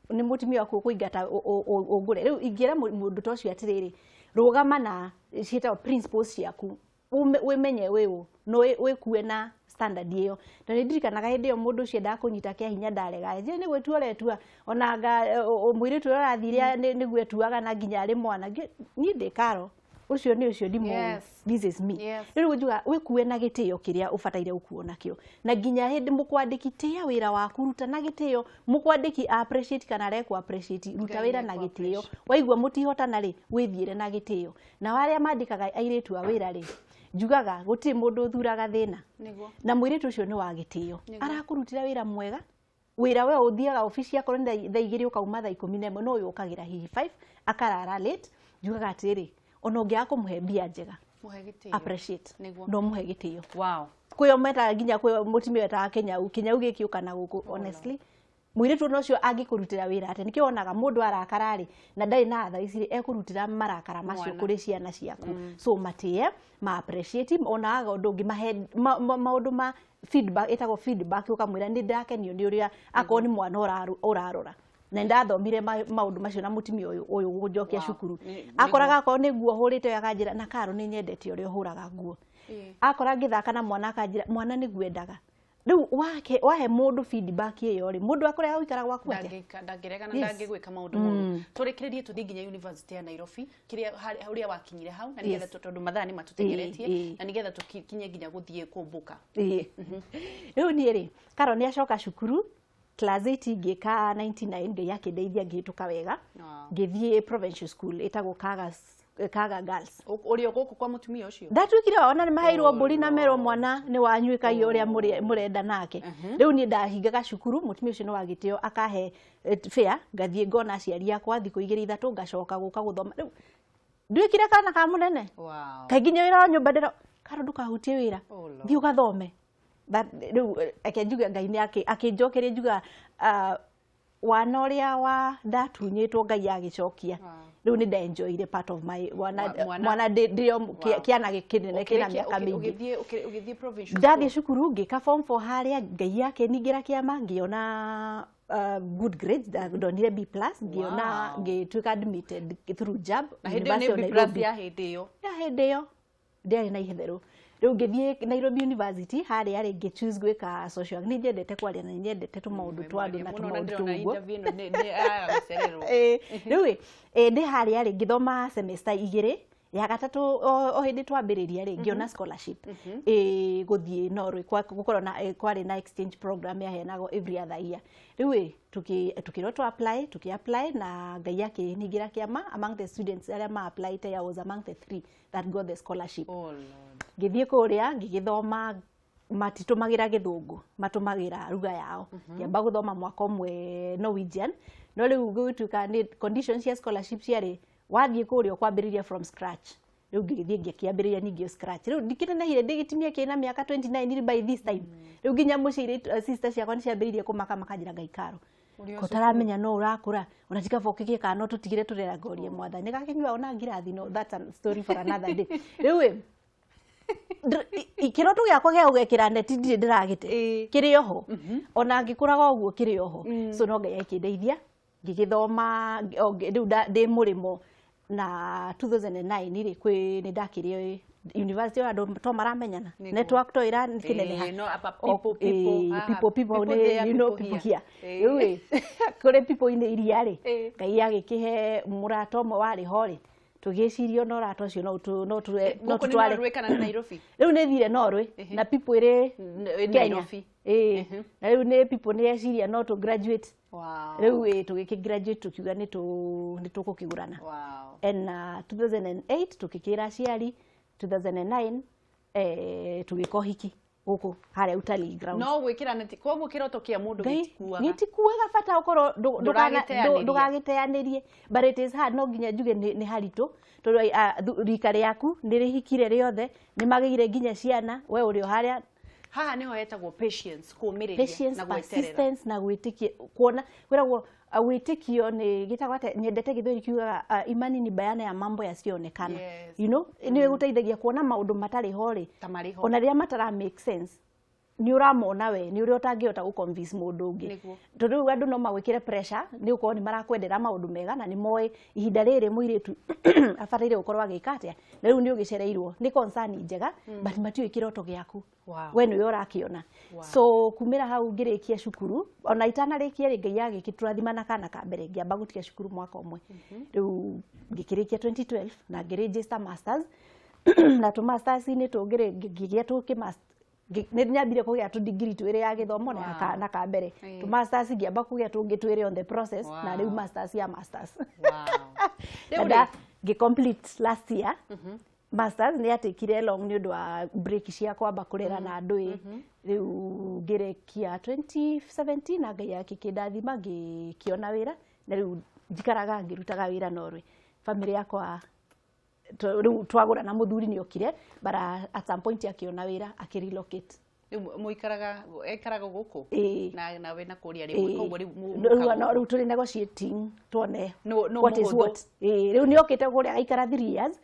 nĩ mũtumia waku ũkũingata ũngũre? Rĩu ingĩra mũndũ ta ũcio atĩrĩrĩ, rũgama na ciĩtagwo principles ciaku, wĩmenye wĩ ũ, no wĩkue na standard ĩyo. Na nĩ ndirikanaga hĩndĩ ĩyo mũndũ ũcio endaga kũnyita kĩa hinya, ndarega. Njĩra nĩ gwĩtua ũretua, ona anga mũirĩtu ũrĩa ũrathire nĩguo etuaga na nginya arĩ mwana. Niĩ ndĩ Karo ũcio, nĩ ũcio ndimũĩ. This is me. Rĩu njuga wĩkue na gĩtĩo kĩrĩa ũbataire gũkuo nakĩo, na nginya hĩndĩ mũkwandĩki, tĩa wĩra waku, ruta na gĩtĩo. Mũkwandĩki appreciate kana arekwo appreciate, ruta Ngai wĩra na nĩekũ gĩtĩo. Waigua mũtihotana rĩ, wĩthiĩre na gĩtĩo. Na arĩa mandĩkaga airĩtu a wĩra rĩ, njugaga gũtirĩ mũndũ ũthuraga thĩna. Na mũirĩtu ũcio nĩ wa gĩtĩo, arakũrutĩra wĩra mwega. Wĩra we ũthiaga obici akorwo nĩ thaa 2 ũkauma thaa 11, no ũyũ ũkagĩra hihi 5 akarara late. Njugaga atĩrĩrĩ, ona ũngĩaga kũmũhe mbia njega, Mũhe gĩtĩo. appreciate. No mũhe gĩtĩo. Kwĩo metaga nginya kwĩo mũtumia wetaga kĩnyau, kĩnyau gĩkĩũka na gũkũ, honestly Mũirĩtu ona ũcio angĩkũrutĩra wĩra atĩa, nĩkĩo wonaga mũndũ arakara rĩ na ndarĩ na tha ici rĩ, ekũrutĩra marakara macio Mwana. kũrĩ ciana ciaku. So matĩe, ma appreciate, ona aga ũndũ ũngĩ mahe maũndũ ma feedback, ĩtagwo feedback, ũkamwĩra nĩ ndakenio nĩ ũrĩa akorwo nĩ mwana ũrarora. Na nĩ ndathomire maũndũ macio na mũtumia ũyũ gũnjokia cukuru. Akoraga akorwo nĩ nguo hũrĩte akanjĩra, na Karo nĩ nyendete ũrĩa ũhũraga nguo. Akora ngĩthaka na mwana akanjĩra, mwana nĩguo endaga. Rĩu wake wahe mũndũ feedback ĩyo rĩ, mũndũ akũrega gũikara gwaku atĩa? Ndangĩregana, ndangĩgwĩka maũndũ moru. Tũrĩkĩrĩrie tũthiĩ nginya University ya Nairobi, kĩrĩa ũrĩa wakinyire hau, na nĩgetha tondũ mathaa nĩ matũtengeretie, na nĩgetha tũkinye nginya gũthiĩ kũmbũka. Rĩu niĩ rĩ, Karo nĩ acoka cukuru class 8 ngĩka 99, Ngai akĩndeithia ngĩhĩtũka wega. Ngĩthiĩ provincial school ĩtagwo Kaga, Kaga Girls. Ũrĩ o gũkũ kwa mũtumia ũcio? Ndatuĩkire ona nĩ maheirwo mbũri na merwo mwana nĩ wanyu, ĩkai ũrĩa mũrenda nake. Rĩu niĩ ndahingaga cukuru, mũtumia ũcio nĩ wa gĩtĩo akahe fare, ngathiĩ ngona aciari akwa thikũ igĩrĩ ithatũ, ngacoka gũka gũthoma. Rĩu nduĩkire kana ka mũnene. Kaingĩ nginya wĩra wa nyũmba ndĩra Karo, ndũkahutie wĩra, thiĩ ũgathome. Rĩu reke njuge Ngai nĩ akĩnjokeria, njuga wana ũrĩa wa ndatunyĩtwo Ngai agĩcokia. Rĩu nĩ ndaenjoyire part of my wana, mwana ndĩ o kĩana kĩnene kĩna mĩaka mĩingĩ. Ũgĩthiĩ provincial Ndathiĩ cukuru ngĩka form 4 harĩa, Ngai akĩningĩra kĩama, ngĩona good grades, ndonire B plus, ngĩona ngĩtuĩka admitted through JAB Na hĩndĩ ĩyo University nĩ of B plus Nairobi. ya hĩndĩ ĩyo? Ya hĩndĩ ĩyo ndiarĩ na itherũ. Rĩu ngĩthiĩ Nairobi University harĩa rĩ, ngĩ choose gwĩka social work. Nĩ nyendete kwaria na nĩ nyendete tũmaũndũ twa andũ na Mũno, na tũmaũndũ ndĩrona tũu ũguo. interview ĩno nĩ yaga gũcererwo. Rĩu ĩ, ndĩ harĩa rĩ, ngĩthoma semester igĩrĩ, ya gatatũ o hĩndĩ twambĩrĩria rĩ, ngĩona scholarship gũthiĩ Norway, gũkorwo na kwarĩ na exchange program yaheanagwo every other year. Rĩu ĩ tukĩrwo tũ apply, tũkĩ apply na Ngai akĩningĩra kĩama, among the students arĩa ma apply I was among the three that got the scholarship. Oh Lord. Ngĩthiĩ kũrĩa ngĩgĩthoma, matitũmagĩra gĩthũngũ, matũmagĩra ruga yao. Ngĩamba gũthoma mwaka ũmwe Norwegian, no rĩu gũgĩtuĩka nĩ conditions cia scholarship ciarĩ wathiĩ kũrĩa ũkwambĩrĩria from scratch. Rĩu ngĩgĩthiĩ ngĩkĩambĩrĩria ningĩ o scratch. Rĩu ndikĩnenehire ndĩgĩtinia kĩna mĩaka 29 by this time. Rĩu nginya mũciĩ sister ciakwa nĩ ciambĩrĩirie kũmaka, makanjĩra, Ngai Karo, Ũrĩ o ko taramenya no ũrakũra, ona ti kaba ũkĩgĩe kana no tũtigire tũrera ngorie mwathani gakĩnyua ona ngirathi. No that's a story for another day. Rĩu ĩ kĩroto gĩakwa gĩa gũgekĩra neti ndirĩ ndĩragĩte, kĩrĩ oho, ona ngĩkũraga ũguo kĩrĩ oho. So no Ngai akĩndeithia ngĩgĩthoma rĩu ndĩ mũrĩmo na 2009 rĩ, kwĩ nĩ ndakĩrĩ university o andũ to maramenyana, network to ĩra kĩneneha. No, apa people, people, haha, people, people, people nĩ there, you know, people people here. here. Rĩu ĩ kũrĩ people-inĩ iria rĩ, Ngai agĩkĩhe mũrata ũmwe warĩ ho rĩ, tũgĩciria ona ũrata ũcio no Gũkũ nĩ tũtware. Norway kana nĩ Nairobi? Rĩu nĩ thire Norway na people ĩrĩ Ĩ Kenya. Nairobi. Ĩĩ. Na rĩu nĩ people nĩ eciria no tũ graduate. Rĩu ĩ tũgĩkĩ graduate, tũkiuga nĩ tũgũkĩgũrana. And 2008 tũgĩkĩra aciari, 2009 tũgĩka ũhiki gũkũ harĩa Utalii ground. No gwĩkĩra neti, koguo kĩroto kĩa mũndũ Ngai, gĩtikuaga. Gĩtikuaga, bata ũkorwo Ndũragĩteanĩria. Ndũgagĩteanĩrie, but it is hard, no nginya njuge nĩ haritũ tondũ rika rĩaku nĩ rĩhikire rĩothe, nĩ magĩire nginya ciana, we ũrĩ o harĩa. Haha nĩho hetagwo patience, kũũmĩrĩria Patience, na gweterera. Persistence na gwĩtĩkia, kuona kwĩragwo wĩtĩkio nĩ gĩtagwo atĩa, nyendete gĩthweri kiugaga imani ni bayana ya mambo yasiyoonekana. Nĩ gũteithagia kuona maũndũ matarĩ ho rĩ Ta marĩ ho. Ona rĩrĩa matara make sense nĩ ũramona, we nĩ ũrĩa ũtangĩhota gũ convince mũndũ ũngĩ. Tondũ rĩu andũ no magwĩkĩre pressure nĩ gũkorwo nĩ marakwendera maũndũ mega na nĩ moĩ ihinda rĩrĩ mũirĩtu abataire gũkorwo agĩka atĩa, na rĩu nĩ ũgĩcereirwo nĩ concern njega, but matiũĩ kĩroto gĩaku. We nĩwe ũrakĩona. So kumĩra hau ngĩrĩkia cukuru, ona itanarĩkia rĩ, Ngai agĩkĩtũrathima na kana ka mbere. Ngĩamba gũtiga cukuru mwaka ũmwe, rĩu ngĩkĩrĩkia 2012 na ngĩregister masters, na tũ masters-inĩ tũngĩrĩ ngĩgĩa tũkĩ nĩ nyambire kũgĩa tũ degree twĩrĩ ya gĩthomo na na ka mbere, tũ masters ngĩamba kũgĩa tũngĩ twĩrĩ on the process, na rĩu masters ya masters. Rĩu Na rĩ, ngĩ complete last year masters. Nĩ yatekire long nĩ ũndũ wa break cia kwamba kũrera na andũ ĩ. Rĩu ngĩrĩkia 2017 na Ngai akĩkĩndathima ngĩkĩona wĩra, na rĩu njikaraga ngĩrutaga wĩra Norway. Family yakwa rĩu twagũra na mũthuri nĩ okire, but at some point akĩona wĩra akĩrelocate. Rĩu mũikaraga, ekaraga gũkũ? Ĩĩ. Na nawe na kũrĩa rĩmwe, koguo rĩu Rĩu mũkago- no rĩu tũrĩ negotiating tuone No what is mũhũthũ. what. Ĩĩ, rĩu nĩ okĩte kũrĩa agaikara 3 years,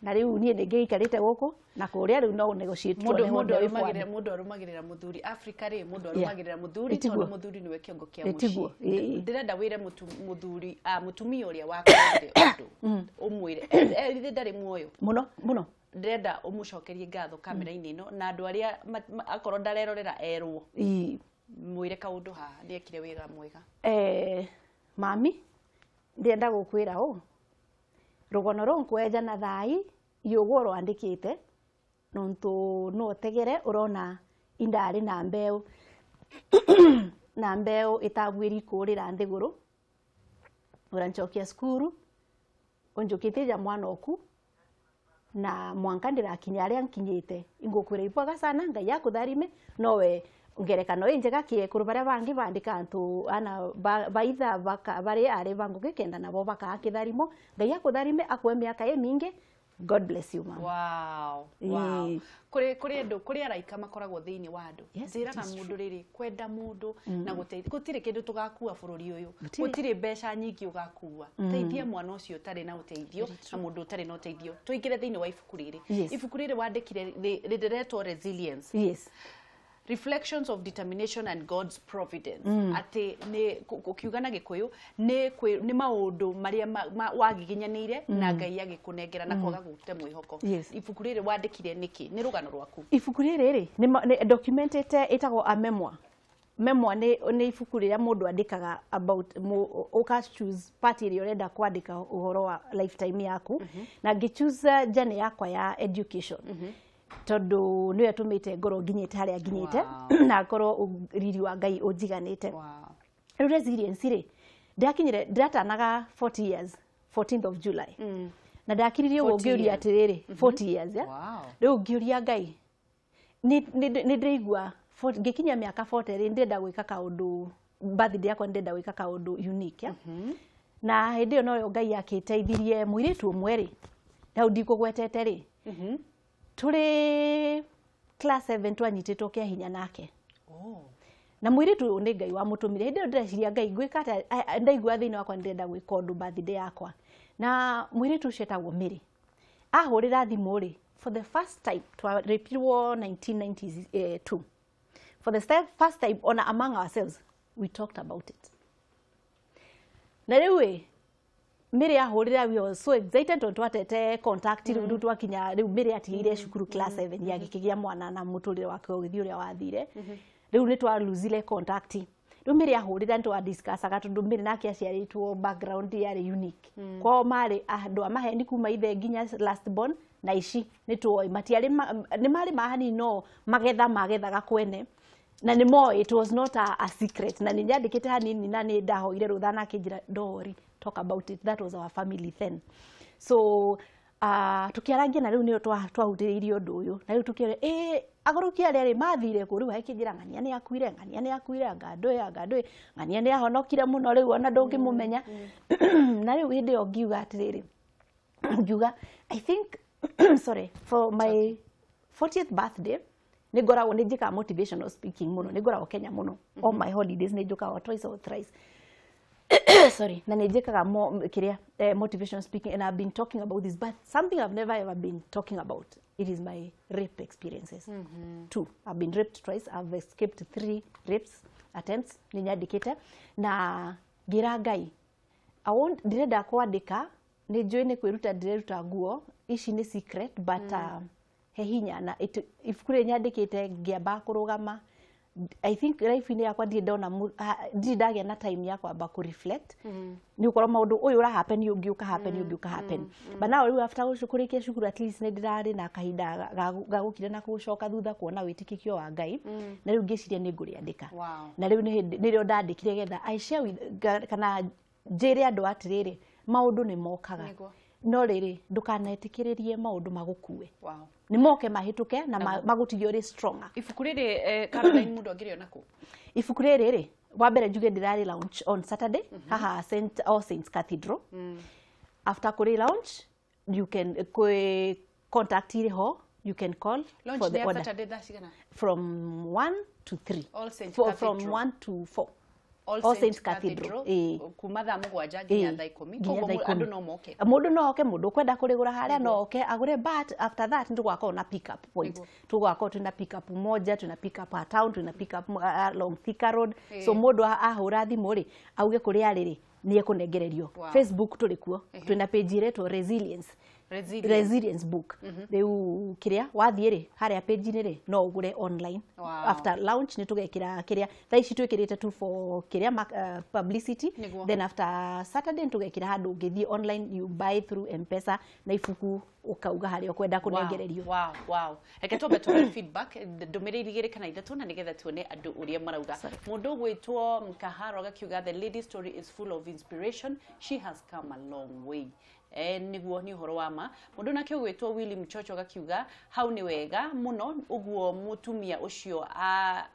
na rĩu niĩ nĩngĩikarĩte gũkũ na kũrĩa, rĩu no negotiate Mũndũ tuone mũndũ what way arũmagĩrĩra forward. Mũndũ arũmagĩrĩra mũthuri Afrika rĩ, mũndũ arũmagĩrĩra mũthuri Ĩtiguo. tondũ mũthuri nĩwe kĩongo kĩa Ĩtiguo, mũciĩ. ĩĩ. Ndĩrenda wĩre mũthuri, mũtumia ũrĩa wakorire ũndũ, ũmwĩre ithe ndarĩ muoyo. Mũno mũno. Ndĩrenda ũmũcokerie ngatho kamera-inĩ ĩno na andũ arĩa akorwo ndarerorera erwo. Mwĩre kaũndũ haha nĩekire wĩra mwega. Mami, ndĩrenda gũkwĩra ũũ, rũgono rũu nkwenja na thai iũguo rwandĩkĩte nontu no ũtegere ũrona indarĩ na mbeu na mbeu ĩtabuĩri kũrĩra nthigũrũ, ũrancokia cukuru, ũnjũkĩtie ja mwana oku na mwanka ndĩrakinya arĩa nkinyĩte, ingũkwĩra ibwaga sana, Ngai akũtharime, nowe ngerekano ĩ njega kĩekũrũ baria bangi bandĩka antu ana baitha bari arĩ banguki kenda nabo bakakĩtharimo. Ngai akũtharime, akũhe mĩaka ĩ mingĩ. God bless you, mama. Wow. Kũrĩ andũ, kũrĩ araika makoragwo thĩinĩ wa andũ. Yes, Njĩraga it is. Mũndũ rĩrĩ kwenda mũndũ na gũteithia, gũtirĩ kĩndũ tũgakua bũrũri ũyũ. Gũtirĩ. Gũtirĩ mbeca nyingĩ ũgakua. Teithia mwana ũcio ũtarĩ na ũteithio na mũndũ ũtarĩ na ũteithio. Tũingĩre thĩinĩ wa ibuku rĩrĩ. Ibuku rĩrĩ wandĩkire rĩretwo Resilience. Reflections of Determination and God's Providence. Atĩ nĩ ũkiuga na Gĩkũyũ nĩ maũndũ marĩa wagiginyanĩire na Ngai agĩkũnengera na kwaga gũte mwĩhoko. Ibuku rĩrĩ wandĩkire nĩkĩ? Nĩ rũgano rwaku? Ibuku rĩrĩ rĩ nĩ documentĩte, ĩtagwo a memoir. Memoir nĩ ibuku rĩrĩa mũndũ andĩkaga about ũka choose part ĩrĩa ũrenda kwandĩka ũhoro wa lifetime yaku, na ngĩ choose journey yakwa ya education tondũ nĩyo ĩtũmĩte ngorwo nginyĩte harĩa nginyĩte na ngorwo riri wa Ngai ũnjiganĩte. Rĩu resilience rĩ, ndakinyire ndĩratanaga 40 years 14th of July, na ndakiririe ũguo 40 ngĩũria years. atĩrĩrĩ, 40 years, yeah? Rĩu ngĩũria Ngai, nĩ ndĩraigua ngĩkinyia mĩaka 40 rĩ, ndĩrenda gwĩka kaũndũ birthday yakwa, ndĩrenda gwĩka kaũndũ unique, yeah? Na hĩndĩ ĩyo noyo Ngai akĩteithirie mũirĩtu ũmwe rĩ, hau ndikũgwetete rĩ, tũrĩ class 7 twanyitĩtwo kĩa hinya nake. Na mũirĩtu ũyũ nĩ Ngai wamũtũmire. Hĩndĩ ĩyo ndĩreciria, Ngai, ngwĩka atĩa? Ndaigua thĩinĩ wakwa nĩndĩrenda gwĩka ũndũ birthday yakwa, na mũirĩtu ũcio etagwo Mary. Ahũrĩra thimũ rĩ, for the first time, twarĩpirwo 1992, for the first time ona among ourselves we talked about it. Na rĩu ĩ Mary ahũrĩra, we were so excited tondũ twatete contact. Rĩu twakinya rĩu Mary atigire cukuru class 7, agĩkĩgĩa mwana na mũtũrĩre wake ũgĩthiĩ ũrĩa wathire. Rĩu nĩ twalosire contact. Rĩu Mary ahũrĩra, nĩ twadiscussaga tondũ Mary nake aciarĩtwo background yarĩ unique. Kwao marĩ andũ a maheni kuma ithe nginya last born, na ici nĩ twoĩ matiarĩ nĩ marĩ ma hanini, no magetha magethaga kwene na nĩ moĩ, it was not a secret. Na nĩ nyandĩkĩte hanini na nĩ ndahoire rũtha na akĩnjĩra, "Don't worry, talk about it, that was our family then." So tukiarangia na rĩu nĩo twahutĩrĩirie ũndũ ũyũ, na rĩu tukĩoria ĩ agũrũki arĩa rĩ mathire kũ. Rĩu akĩnjĩra ng'ania nĩ akuire, ng'ania nĩ akuire, anga ndũĩ, anga ndũĩ, ng'ania nĩ ahonokire mũno, rĩu ona ndũngĩmũmenya. Na rĩu hĩndĩ ĩyo ngiuga atĩrĩrĩ, ngiuga I think, sorry, for my 40th birthday nĩ ngoragwo nĩ njĩkaga motivational speaking mũno, nĩ ngoragwo Kenya mũno. All my holidays nĩ njũkaga twice or thrice, sorry, na nĩ njĩkaga kĩrĩa motivational speaking, and I've been talking about this, but something I've never ever been talking about, it is my rape experiences. Two, I've been raped twice, I've escaped three rapes attempts. Nĩ nyandĩkĩte na ngĩra Ngai, I want, ndĩrenda kwandĩka, nĩ njũĩ nĩ kwĩruta ndĩreruta nguo ici, nĩ secret, but he hinya na ibuku rĩrĩ nyandĩkĩte ngĩamba kũrũgama. I think life-inĩ yakwa ndirĩ ndona ndirĩ ndagĩa na time ya kwamba kũ reflect, nĩ gũkorwo maũndũ ũyũ ũra happen, ũngĩ ũka happen, ũngĩ ũka happen. But now rĩu after kũrĩkia cukuru, at least nĩ ndĩrarĩ na kahinda ga gũkira na gũcoka thutha kuona wĩtĩkĩkio wa Ngai, na rĩu ngĩciria nĩ ngũrĩandĩka. Na rĩu nĩ hĩndĩ nĩrĩo ndandĩkire getha I share with kana njĩre andũ atĩrĩrĩ, maũndũ nĩ mokaga, no rĩrĩ ndũkanetĩkĩrĩrie maũndũ magũkue. Nĩ moke mahĩtũke na magũtige ũrĩ stronger. Ibuku rĩrĩ, Caroline, mũndũ angĩrĩona kũ? Ibuku rĩrĩ rĩ, wa mbere njuge ndĩrarĩ launch on Saturday haha St All Saints Cathedral. After kũrĩ launch, you can kwĩ contact irĩ ho. You can call Launch for the nĩ ya order. Saturday thaa cigana? From 1 to 3. All Saints From Cathedral. 1 to 4. All All Saints Saints Cathedral. Cathedral. Ĩĩ. Kuma thaa 7 nginya Ĩĩ, thaa 10. nginya Koguo thaa 10. andũ no moke. Mũndũ no oke, mũndũ ũkwenda kũrĩgũra harĩa no oke agũre, but after that nĩ tũgakorwo na pick up point. Tũgakorwo twĩna pick up moja, twĩna pick up a town, twĩna pick up along Thika Road. So mũndũ ahũra thimũ rĩ, auge kũrĩa arĩ rĩ, nĩ ekũnengererio. Facebook tũrĩ kuo, twĩna page ĩretwo Resilience. Resilience. Resilience Book. Rĩu kĩrĩa wathiĩ rĩ, harĩa page-inĩ rĩ, no ũgũre online. After launch nĩ tũgekĩra kĩrĩa thaa ici twĩkĩrĩte tu for kĩrĩa publicity. Then after Saturday nĩ tũgekĩra handũ ũngĩthiĩ online, you buy through M-Pesa na ibuku ũkauga harĩa ũkwenda kũnengererio. Wow. Reke twambe tũhe feedback, ndũmĩrĩri 2 kana 3, na nĩgetha tuone andũ ũrĩa marauga. Mũndũ ũgwĩtwo Mkaharo agakiuga, "The lady story is full of inspiration. She has come a long way." Nĩguo, nĩ ũhoro wa ma. Mũndũ nake ũgwĩtwo Willy Mchocho agakiuga, "Hau nĩ wega mũno ũguo mũtumia ũcio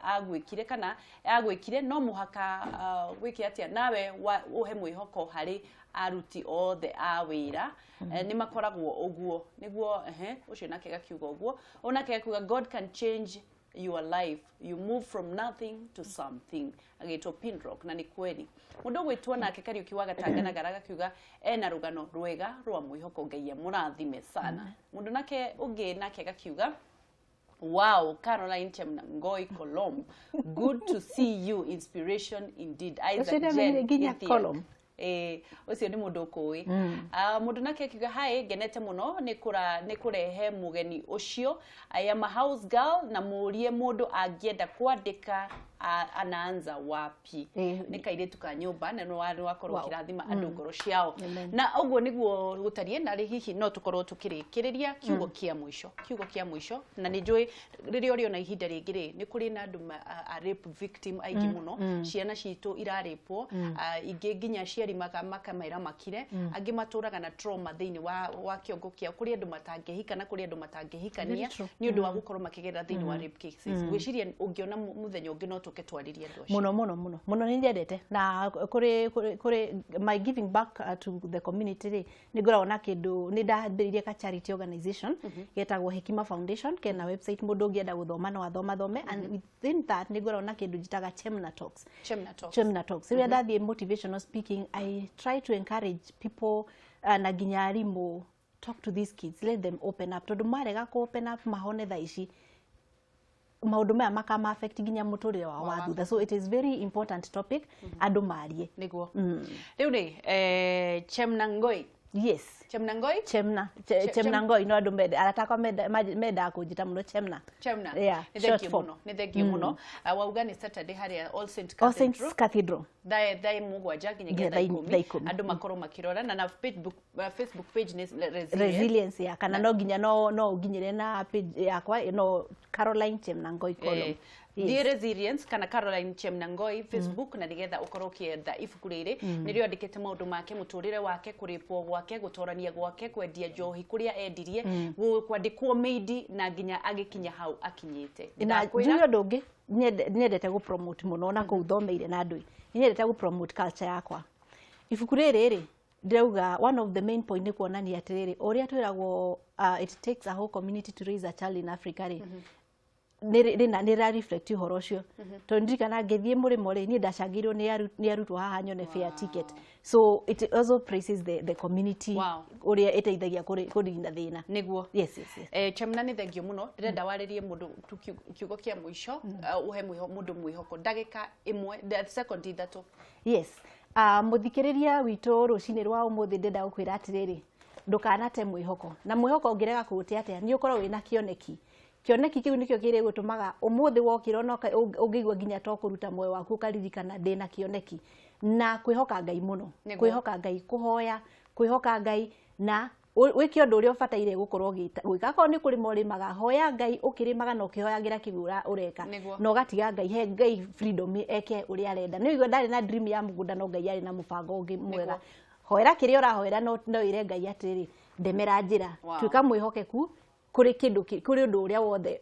agwĩkire kana agwĩkire, no mũhaka wĩke atĩa nawe ũhe mwĩhoko harĩ aruti othe a wĩra. Nĩ makoragwo ũguo nĩguo." Ehe, ũcio nake gakiuga ũguo. Ũyũ nake gakiuga, "God can change your life. You move from nothing to something." Agĩtwo Pinrock, na nĩ kweli. Mũndũ ũgwĩtwo nake Kariũki wa Gatanga na Gara agakiuga ena rũgano rwega rwa mwĩhoko, Ngai amũrathime sana. Mũndũ nake ũngĩ nake agakiuga, "Wow, Caroline Chemnangoi Colom, good to see you. Inspiration indeed." Isaac Ũcio nĩamenyire Jen nginya Ithiak. Colom. Ĩĩ, ũcio nĩ mũndũ ũkũĩ. Ah, mũndũ nake akiuga, "Hi, ngenete mũno nĩ kũra nĩ kũrehe mũgeni ũcio. I am a house girl na mũrie mũndũ angĩenda kwandĩka anaanza wapi?" Nĩ kairĩtu ka nyũmba na nĩ wakorwo ũkĩrathima andũ ngoro ciao. Amen. Na ũguo nĩguo gũtariĩ, na rĩ hihi no tũkorwo tũkĩrĩkĩrĩria kiugo kĩa mũico, kiugo kĩa mũico. Na nĩ njũĩ rĩrĩa ũrĩona ihinda rĩngĩ rĩ, nĩ kũrĩ na andũ a rape victim aingĩ mũno. Ciana citũ irarĩpwo ingĩ, nginya aciari makamera makire, angĩ matũraga na trauma thĩinĩ wa kĩongo kĩao. Kũrĩ andũ matangĩhika na kũrĩ andũ matangĩhikania Very true. nĩ ũndũ wa gũkorwo makĩgerera thĩinĩ wa rape cases. Ngwĩciria ũngĩona mũthenya ũngĩ no tũke twarĩrie andũ acio. Mũno mũno mũno mũno, nĩ nyendete na kũrĩ my giving back to the community rĩ, nĩ ngoragwo na kĩndũ, nĩ ndambĩrĩirie ka charity organization getagwo Hekima Foundation. Kena website, mũndũ ũngĩenda gũthoma no athoma thome, and within that nĩ ngoragwo na kĩndũ njĩtaga Chemna Talks. Chemna Talks. Chemna Talks. Rĩrĩa ndathiĩ motivational speaking, I try to encourage people na nginya arimũ, talk to these kids, let them open up, tondũ marega kũ open up mahone thaa ici, maũndũ maya makama affect nginya mũtũrĩre wao wa thutha. So it is very important topic andũ marie. Nĩguo rĩu rĩ, Chemnangoi. Yes. Chemnangoi. Chemna. Chemnangoi, no andũ arata akwa mendaga kũnjĩta mũno Chemna. Chemna. Yeah, nĩ short thengio form. mũno, nĩ thengio mũno. Wauga nĩ Saturday harĩa All Saints All Saints Cathedral. Cathedral. Thaa 7 nginya Nginya thaa 10. Thaa 10. Andũ makorwo makĩrora na Facebook page nĩ Resilience. Resilience ya kana no nginya no ũnginyĩre na page yakwa no Caroline Chemnangoi Colom. Thiĩ Resilience kana Caroline Chemnangoi Facebook, na nigetha ũkorwo ũkĩetha ibuku rĩrĩ nĩrĩo andĩkĩte maũndũ make, mũtũrĩre wake, kũrĩpwo gwake, gũtorania gwake, kwendia njohi kũrĩa endirie, kwandĩkwo maid, na nginya agĩkinya hau akinyĩte. Na Ndakwĩra- njuge ũndũ ũngĩ nyendete gũ promote mũno na kũu thomeire na andũ, nĩ nyendete gũ promote culture yakwa. Ibuku rĩrĩ rĩ, ndĩrauga one of the main point nĩ kuonania atĩrĩrĩ, ũrĩa twĩragwo it takes a whole community to raise a child in Africa rĩ, nĩ rĩ reflect ũhoro ũcio, tondũ ndirikana ngĩthiĩ mũrĩmo rĩ, niĩ ndacangĩirwo nĩ arutwo haha nyone fair ticket. So it also praises the community ũrĩa ĩteithagia kũnina thĩna. Nĩguo. Yes. Chemna, nĩ thengio mũno. Ndĩrenda warĩrie mũndũ tu kiugo kĩa mũico, ũhe mũndũ mwĩhoko, ndagĩka 1, sekondi 3. Yes, mũthikĩrĩria witũ rũcinĩ rwa ũmũthĩ, ndĩrenda gũkwĩra atĩrĩrĩ, ndũkanate mwĩhoko. Na mwĩhoko ũngĩrega kũũte atĩa? Nĩ ũkorwo wĩna kĩoneki. Kĩoneki kĩu nĩkĩo kĩrĩgũtũmaga ũmũthĩ wokĩra, ona ũngĩigua nginya to kũruta muoyo waku, ũkaririkana ndĩna kĩoneki. Na kwĩhoka Ngai mũno. Kwĩhoka Ngai, kũhoya, kwĩhoka Ngai, na wĩke ũndũ ũrĩa ũbataire gũkorwo gwĩka. Akorwo nĩ kũrĩma ũrĩmaga, hoya Ngai ũkĩrĩmaga na ũkĩhoyagĩra kĩu ũreka. Na ũgatiga Ngai, he Ngai freedom eke ũrĩa arenda. Nĩ ũigua ndarĩ na dream ya mũgũnda, no Ngai arĩ na mũbango ũngĩ mwega. Hoera kĩrĩa ũrahoera, no ĩre Ngai atĩrĩrĩ, ndemera njĩra. Tuĩka mwĩhokeku kũrĩ kĩndũ kũrĩ ũndũ ũrĩa wothe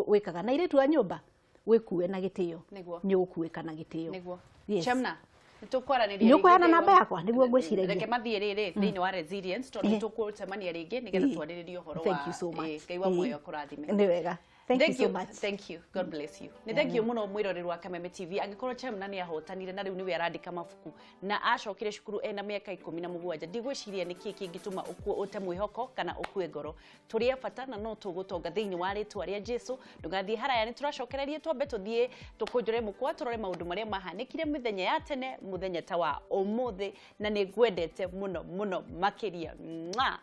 wĩkaga. Na airĩtu a nyũmba, wĩkue na gĩtĩo. Nĩ ũgũkuĩka na gĩtĩo. Yes. Chemna. Nĩtũkwaranĩria. Nĩ ũkũheana namba yakwa nĩguo ngwĩciragia. Reke mathiĩ rĩrĩ thĩinĩ wa resilience, tondũ nĩtũgũcemania rĩngĩ nĩgetha twarĩrĩrie ũhoro wa Thank you so much. Ngai wa muoyo akũrathime. Nĩ wega, thank you so much. Thank you. God bless you. Nĩ thank you mũno mwĩroreri wa Kameme TV. Angĩkorwo Chemna nĩ ahotanire na rĩu nĩwe arandĩka mabuku na acokire cukuru ena mĩaka 17, ndigwĩciria nĩ kĩĩ kĩngĩtũma ũte mwĩhoko kana ũkue ngoro. Tũrĩ a bata na no tũgũtonga thĩinĩ wa rĩtwa rĩa Jesu. Ndũgathiĩ haraya, nĩ tũracokererie. Twambe tũthiĩ tũkũnjũre mũkwa, tũrore maũndũ marĩa mahanĩkire mĩthenya ya tene, mũthenya ta wa ũmũthĩ, na nĩ ngwendete mũno mũno makĩria. Mwah!